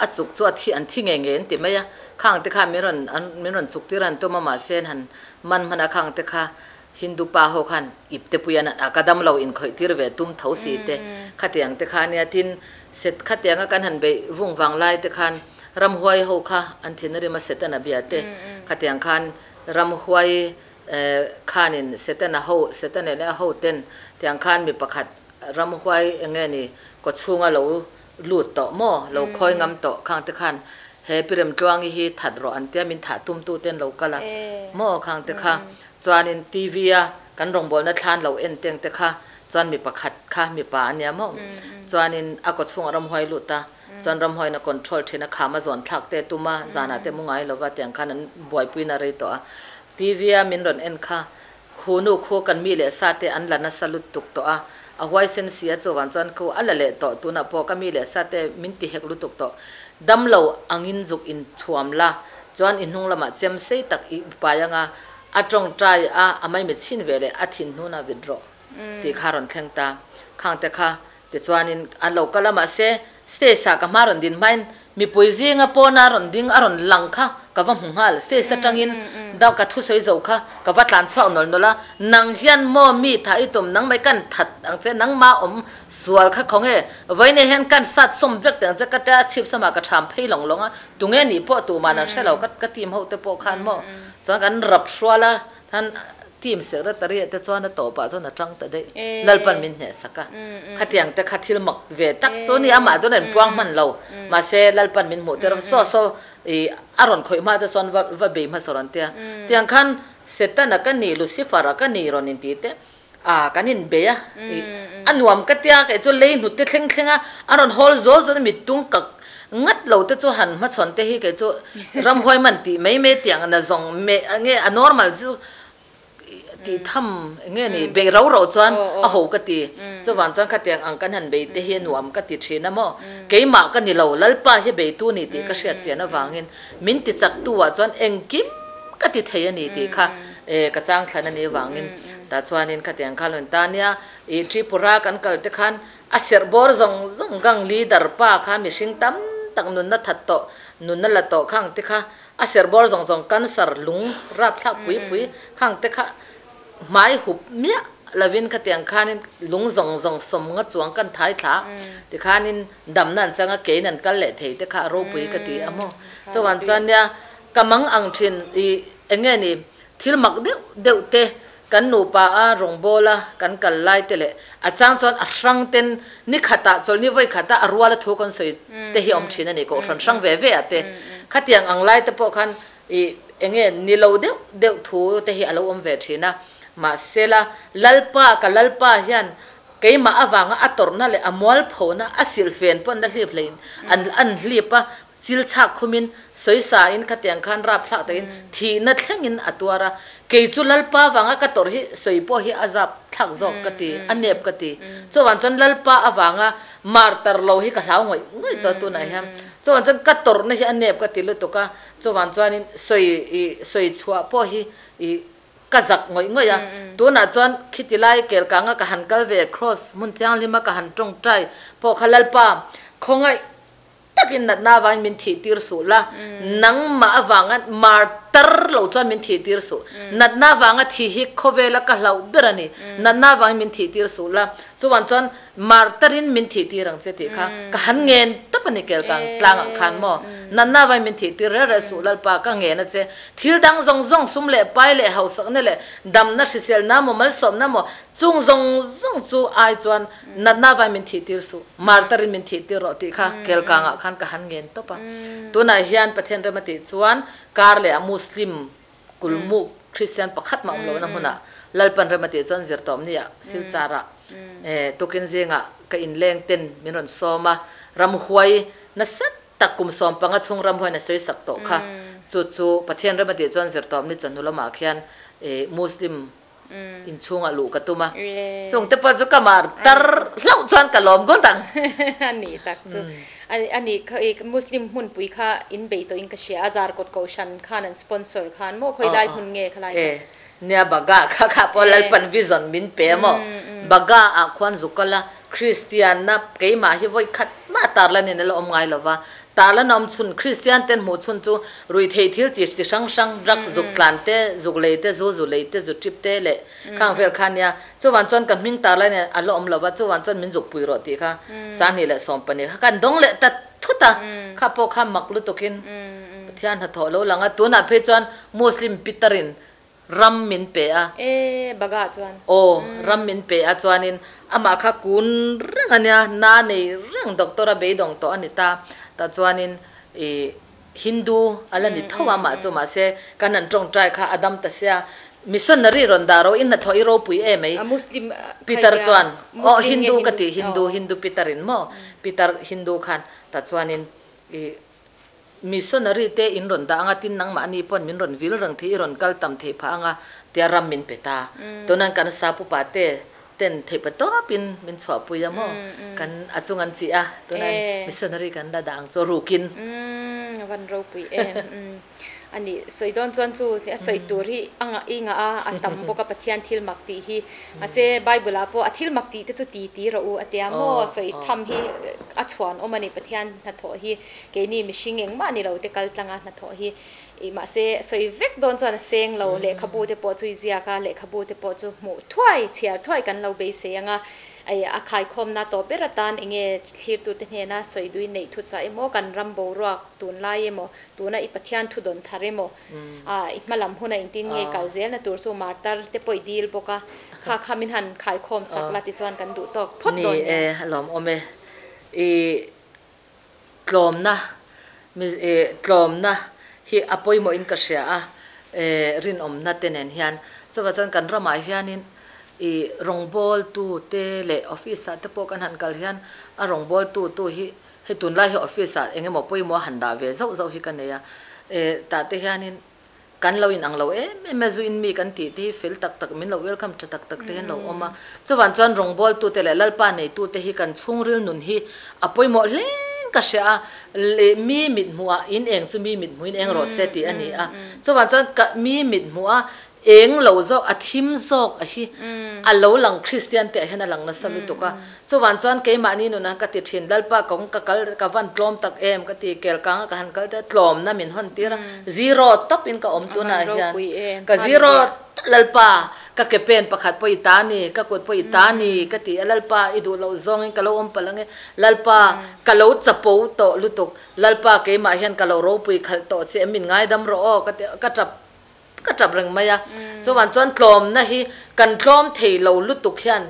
a chuk chu a thi an thi ngei ngei an ti mai a, khang te kha min rawn an min rawn chuk tir an tum a mahse an han man hman a khang te kha Hindu pa ho khan ip te pui an a ka dam lo inkhawih tir ve tum tho si te khatiang te kha ania tin set khatianga kan han beih vung vang lai te khan ramhuai ho kha an thin a rim a Setana bia te khatiang khan ramhuai khanin Setana ho Setana leh a ho ten tiang khan mi pakhat ramhuai enge ni kawchhunga lo lut tawh maw? Lo khawi ngam tawh khang te khan he Piremtluangi hi that rawh an tia min thah tum tu ten lo kal a maw khang te kha chuanin TV a kan rawngbawlna thlan lo en teng te kha chuan mi pakhat kha mipa a nia maw chuanin a kaw chhungah ramhuai lut a chuan ramhuaiin a control thin a kham a zawn thlak te tum a zanah te mu ngai lova tiang khan an buaipuina rei tawh a TV a min rawn en kha Khu nu khu kan mi leh sa te an la nasa lut tuk tawh a, a huaisen si a chuvan chuan khu a la leh tawh, tunah pawh ka mi leh sa te min ti hek lutuk tawh. Dam lo angin zuk in thuam la, chuan i hnung lamah chem sei tak i pai anga a tawngtai a, a maimi chhin ve leh a thin hnuna vit rawh tih kha rawn thleng ta. Khang te kha tichuanin an lo kal a, mahse Stage ah ka hma rawn din hmain mipui zinga pawna rawn ding a rawn lang kha ka va hmu nghal. Stage atangin dau ka thusawi zo kha ka va tlan chhuak nawlh nawlh a, nang hian maw mi tha i tum nang mai kan that ang che, nangma awm sual kha khawnge vawiin hian kan sat sawm vek teh ang che ka tia chhip samah ka tham phei lawng lawng a, tunge nih pawh tumah an hre lo ka team ho te pawh khan maw chuan kan rap hrual a. Khan team secretary ah te chuan a tawpah chuan a tang ta daih. Lalpan min hneh sak a. Khatiang te kha thil mak ve tak chu a ni a, amah chuan a inpuang hman lo. Mahse Lalpan min hmuh tir a, saw saw i a rawn khawih hma te chuan va va bei hmasa rawn tia. Tiang khan Setana ka ni, Lucifer a ka ni rawn inti te a kan inbei a. I a nuam ka tia kei chu lei hnut te thleng thleng a, a rawn hawl zawl zawl a mittung kak ngat lo te chu han hmachhawn te hi kei chu ramhuai man tih mai mai tiang na zawng me nge a normal chu tih tham nge ni bei rau rau chuan a ho ka ti chuvan chuan khatiang ang kan han bei te hi a nuam ka ti thin a maw keimah ka ni lo Lalpa hi beitu ni tih ka hriat chian avangin min ti chak tu ah chuan engkim ka ti thei a ni tih kha ka chang thlan a ni avangin tah chuanin khatiang kha lo in ta nia i Tripura kan kal te khan A serh bawr zawng zawng gang leader pa kha mihring tam tak nunna that tawh, nunna la tawh khang te kha a serh bawr zawng zawng cancer lung rapthlak pui pui khang te kha hmai hup miah lovin khatiang khanin lung zawng zawng sawm nga chuang kan thai thla tikhanin damna an chang a kein an kal leh thei te kha a ropui ka ti a maw. Chuan chuan nia ka mang ang thin i enge ni thil mak deuh deuh te Kan nupa a rawngbâwl a kan kal lai te leh a chang chuan a hrang ten ni khatah chawlhni vawi khata a ruala thu kan sawi te hi a awm thin a ni, kohhran hrang ve ve ah te. Khatiang ang lai te pawh khan ih eng nge ni lo deuh deuh thu te hi a lo awm ve thin a. Mahsela Lalpa ka Lalpa hian keimah avanga a tawrhna leh a mualphona a silhfen pawn la hlip hlein an an hlip a, Chil chhak khumin, sawisa in khatiang khan rap thlak takin thihna thlengin a tuar a, kei chu Lalpa vanga ka tawrh hi sawi pawh hi a zap thlak zawk ka ti, a nep ka ti. Chuvan chuan Lalpa avanga martar lo hi ka hlau ngawih ngawih tawh tunah hian. Chuvan chuan ka tawrhna hi a nep ka ti lutuk a, chuvan chuanin sawi i sawi chhuah pawh hi i ka zak ngawih ngawih a, tunah chuan khiti lai kelkanga ka han kal ve, Kraws hmun thianghlima ka han tawngtai pawh kha Lalpa khawngaih. takin natna avangin min thih tir suh la, nangmah avanga martar lo chuan min thih tir suh. Natna avanga thi hi khawvela ka hlauh ber a ni. Natna avangin min thih tir suh la, chuan chuan martarin min thih tir ang che tih kha ka han ngen tawp a ni Kelkang tlangah khan maw. Natna avangin min thih tir reh reh suh Lalpa ka ngen a che. Thil dang zawng zawng sum leh pai leh hausakna leh damna hriselna maw malsawmna maw chung zawng zawng chu ai chuan Natna vai min thih tir suh, martarin min thih tir rawh tih kha Kelkangah khan ka han ngen tawp a. Tunah hian Pathian rem a tih chuan kar leh a Muslim kulmuk Kristian pakhat mah awm lohna hmunah Lalpan rem a tih chuan Zirtawmni-ah Silchar-ah tukin zingah ka inleng ten min rawn sawm a, ramhuai nasa tak kum 15 chhung ramhuaiin a sawi sak tawh kha. Chu chu Pathian rem a tih chuan Zirtawmni chawhnu lamah khian Muslim Inchhungah luh ka tum a, chung te pawh chu ka mar tar hlauh chuan ka lawm ngawt ang. A nih tak chu. A nih kha i Muslim hmunpui kha in bei tawhin ka hria a, Zarkawt Kohhran khan an sponsor khan maw khawi lai hmun nge kha lai kha? E, nia Baga kha kha pawh Lalpan vision min pe a maw? Baga ah khuan zu kal a, Kristianna keimah hi vawi khat mah tarlan in a la awm ngai lo va, Tarlan awm chhun, Kristian ten hmuh chhun chu ruihtheih thil chi chi hrang hrang, drugs, zuk tlan te, zuk lei te, zu zu lei te, zu trip te leh khang vel kha nia. Chuvan chuan ka hming tarlan in a la awm lo va, chuvan chuan min zuk pui rawh tih kha 2014 kha kan dawng leh ta thut a, kha pawh kha mak lutukin Pathian hnathawh lo lang a, tunah phei chuan Muslim Peter-in Ram min pe a. E, Baga chuan. Aw, ram min pe a chuanin amah kha kun reng a nia, na nei reng doctor a beidawng tawh a ni ta. Tah chuanin i Hindu a la ni tho a amah chu mahse kan han tawngtai kha a dam ta sia. Missionary rawn dah ro, i hnathawh i ropui em ei? A Muslim Peter chuan, aw Hindu ka ti, Hindu, Hindu Peter in maw? Peter Hindu khan tah chuanin i Missionary te in rawn dah anga tin nangmahni pawn min rawn vil reng thei i rawn kal tam theih phah anga tia ram min pe ta. Tunan kan sa pupa te ten theih pa tawp in min chhuahpui a maw kan a chung an chih a tunan missionary kan la dah ang chu rukin. Umm van ropui em. A nih sawi dawn chuan chu a sawi tur hi a ngah i ngah a a tam bawk a Pathian thil mak tih hi mahse Bible ah pawh a thil mak tih te chu ti ti rawh u a tia maw sawi tham hi a chhuan awm a ni Pathian hnathawh hi Keini mihring engmah ni lo te kal tlanga hnathawh hi ih mahse sawi vek dawn chuan a seng lo, lehkhabu te pawh chu i ziak a, lehkhabu te pawh chu hmuh thuai, chhiar thuai kan lo beisei ang a, ih a khaikhawmna tawh ber atan enge thlirtute hnena sawi dui neih thu chah emaw, kan ram boruak tunlai emaw, tuna i Pathian thu dawn thar emaw, ah i hmalam huna engtin nge kal zelna tur chu martar te pawh i dil bawk a, kha kha min han khaikhawm sak la tichuan kan duh tawk phawt dawn nia. Ni e, a lawmawm e. Ih. Tlawmna, tlawmna hi a pawimawhin ka hria a, rinawmna te nen hian. Chuvah chuan kan ramah hianin ih rawngbawltu te leh office ah te pawh kan han kal hian a rawngbawltu tu hi hei tunlai hi office ah eng emaw pawimawh a han dah ve zauh zauh hi ka nei a, tah te hianin Kan lo inang lo em em a, zu in mi kan tih te hi fel tak tak, min lo welcome tha tak tak te hian lo awm a. Chuvan chuan rawngbawltute leh Lalpa neitute hi kan chhungril nun hi a pawimawh hleng ka hria a, leh mi mithmuhah in eng chu mi mithmuhin eng rawh se tih a ni a. Chuvan chuan ka mi mithmuha eng lo zawk, a thim zawk a hi a lo lang Kristian te ah hian a lang nasa lutuk a. Chuvan chuan keimahni nunah ka ti thin, Lalpa kawng ka kal, ka van tlawm tak em ka ti, kelkanga ka han kal te tlawmna min hawn tir a, zero tawp in ka awm tunah hian ka zero Lalpa ka ke pen pakhat pawh i ta ni, ka kut pawh i ta ni ka ti a, Lalpa i duh loh zawngin ka lo awm palh ange, Lalpa ka lo chapo tawh lutuk, Lalpa keimah hian ka lo ropui khalh tawh che em min ngaidam rawh aw ka ti a, ka tap Ka tap reng mai a, chuan chuan tlawmna hi kan tlawm thei lo lutuk hian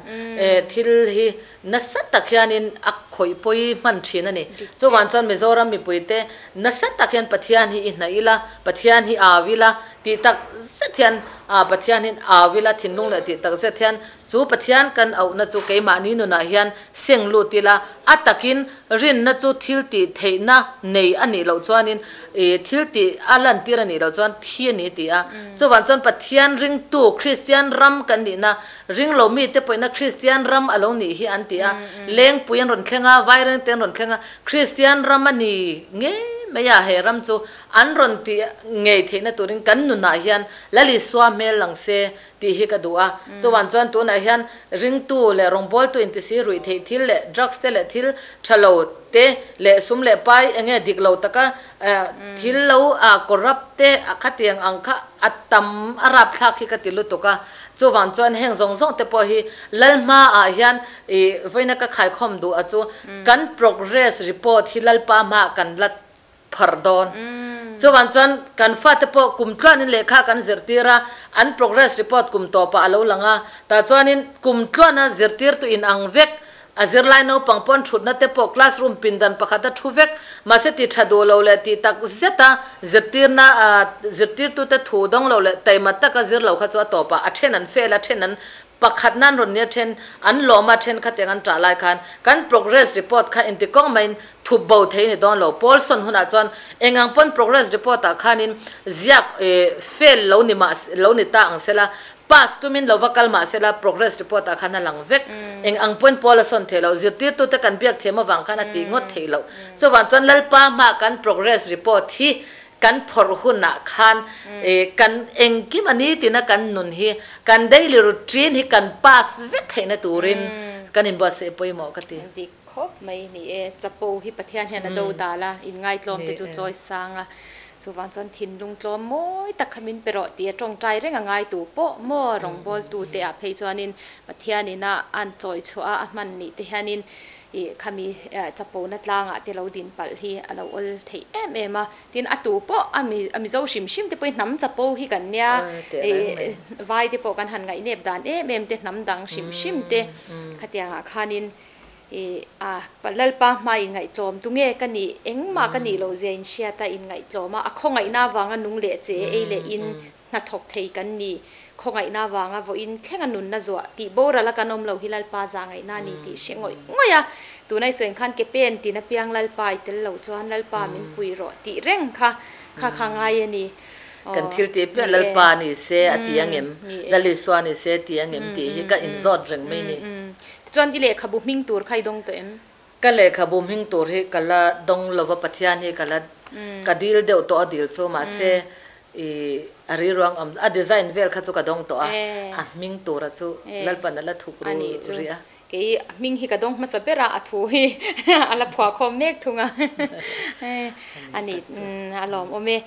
thil hi nasa tak hianin a khawih pawi hman thin a ni. Chuan chuan Mizoram mipuite nasa tak hian Pathian hi i hnaih ila, Pathian hi au ila tih tak zet hian Pathian hi au ila thinlung leh tih tak zet hian Chu Pathian kan auhna chu keimahni nunah hian seng lut ila, a takin rinna chu thil tih theihna nei a nih loh chuanin ih thil tih a lantir a nih loh chuan thi a ni ti a. Chuvang chuan Pathian ringtu Kristian ram kan nihna, ringlo mite pawhina Kristian ram a lo nih hi an ti a, lengpui an rawn thleng a, vairengte an rawn thleng a, Kristian ram a ni ngei mai a, he ram chu an rawn tih ngei theihna turin kan nunah hian Lal Isua hmel lang se. tih hi ka duh a. Chuan chuan tunah hian ringtu leh rawngbawltu intisi ruih theih thil leh drugs te leh thil tha lo te leh sum leh pai enge dik lo taka thil lo corrupt te khatiang ang kha a tam a rapthlak hi ka ti lutuk a. Chuvang chuan heng zawng zawng te pawh hi Lalhma ah hian vawiina ka khaikhawm duh a chu kan progress report hi Lalpa hmaah kan la phar dawn. Chuvang chuan kan fate pawh kum tluanin lehkha kan zirtir a, an progress report kum tawpah a lo lang a, tah chuanin kum tluana zirtirtu in ang vek, a zirlai naupang pawn thutna te pawh classroom pindan pakhata thu vek, mahse ti tha duh lo leh tih tak zeta zirtirna zirtirtute thu dawng lo leh taima taka zir lo kha chu a tawpah a then an fail a, then an Pakhat nan rawn nia then an lawm a then khatiang an ṭah lai khan kan progress report kha inti kawng maiin thup bo thei ni dawn lo. Paulson hunah chuan eng ang pawn progress report ah khanin ziak fail lo ni mah lo ni ta ang sela, pass tumin lo va kal mah sela progress report ah khan a lang vek. Eng ang pawn Paul a sawn thei lo. Zirtirtute kan biak thiam avang khan a tih ngawt theih loh. Chuvang chuan Lalpa hmaah kan progress report hi Kan phawrh hunah khan kan engkim a ni tina kan nun hi kan daily routine hi kan pass vek theihna turin kan inbuatsaih pawimawh ka ti. Dik khawp mai ni e. Chapo hi Pathian hian a do dal a, inngai-tlawm te chu chawi sang a, chuvang chuan thinlung tlawm mawi tak kha min pe rawh tih a tawngtai reng a ngai tu pawh maw rawngbawltu te ah phei chuanin Pathian ina an chawi chhuah a a hman nih te hianin Ih khami chapona tlangah te lo din palh hi a lo awl theih em em a, tin a tu pawh a mi a Mizo hrim hrim te pawhin hnam chapo hi kan nia, ih vai te pawh kan han ngaihnep dan em em te hnam dang hrim hrim te khatiangah khanin ih a Lalpa hma inngaihtlawm tunge ka nih engmah ka nih loh zia inhriat a inngaihtlawm a, a khawngaihna avanga nung leh che ei leh in Hnathawk thei kan ni. Khawngaihna avanga vawiin thlenga nunna zuah tih boral a kan awm lo hi Lalpa za ngaihna a ni tih hre ngawih ngawih a. Tuna i sawi khan ke pen tin apiang Lalpa i tel lo chuan Lalpa min pui rawh tih reng kha kha kha ngai a ni. Kan thil tih piah Lalpa ni se a ti angem, Lal Isua ni se a ti angem tih hi ka inzawt reng mai ni. Tichuan i lehkhabu hming tur kha i dawng tawh em? Ka lehkhabu hming tur hi ka la dawng lova Pathian hi ka la ka dil deuh tawh a dil chu mahse i a riruang awm a design vel kha chu ka dawng tawh a a hming tura chu Lalpan a la thuk ru rih a. Kei a hming hi ka dawng hmasa ber a a thu hi a la phuah khawm mek thung a a ni a lawmawm e.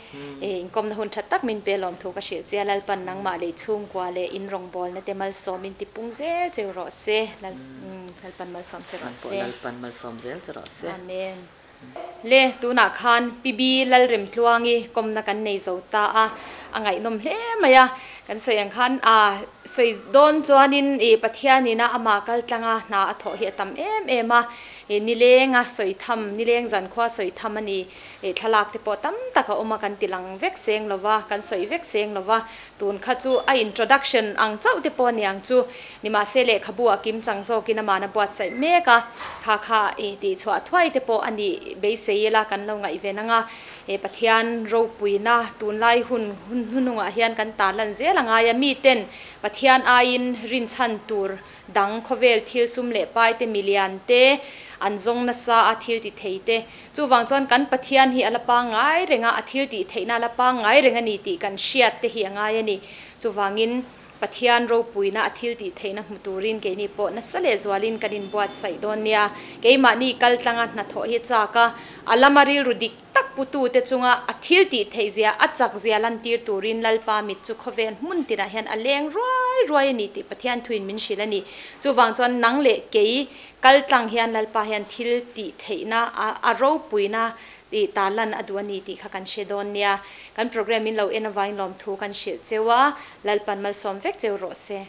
Inkawmna hun tha tak min pe lawm thu ka hrilh che a Lalpan nangmah lei chhungkua leh in rawngbawlna te malsawm in tipung zel cheu rawh se. Lalpan malsawm che rawh se. Lalpan malsawm zel che rawh se. Amen. Le tunah khan Pi Lalremtluangi kawmna kan nei zo ta a, a ngaihnawm hle mai a. Kan sawi ang khan a sawi dawn chuanin i Pathianin a amah kal tlanga hna a thawh hi a tam em em a, i nilenga sawi tham, nileng zankhua sawi tham a ni. I thlalak te pawh tam tak a awm a, kan ti lang vek seng lo va, kan sawi vek seng lo va. Tun kha chu a introduction ang chauh te pawh a ni ang chu. Nimahse lehkhabu a kim chang zawkin amahna buatsaih mek a, kha kha i tihchhuah thuai te pawh a nih beisei ila kan lo ngaih ven anga, he Pathian ropuina tunlai hun hunhunungah hian kan tarlan zel a ngai a, miten Pathian aiin rinchhan tur dang khawvel thil sum leh pai te milian te an zawng nasa a thil ti thei te. Chuvang chuan kan Pathian hi a la pangngai reng a, a thil tih theihna a la pangngai reng a ni tih kan hriat te hi a ngai a ni. Chuvangin Pathian ropuina a thil tih theihna hmu turin keini pawh nasa leh zualin kan inbuatsaih dawn nia. Keimahni kal tlanga hnathawh hi chak a, a lama rilru dik tak putute chunga a thil tih theih zia, a chak zia lantir turin Lalpa mit chu khawvel hmun tinah hian a leng ruai ruai a ni tih Pathian thuin min hrilh a ni. Chuvang chuan nang leh kei kal tlang hian Lalpa hian thil tih theihna a ropuina Tih tarlan a duh a ni tih kha kan hre dawn nia. Kan programme in lo en avangin lawmthu kan hrilh cheu a, Lalpan malsawm vek cheu rawh se.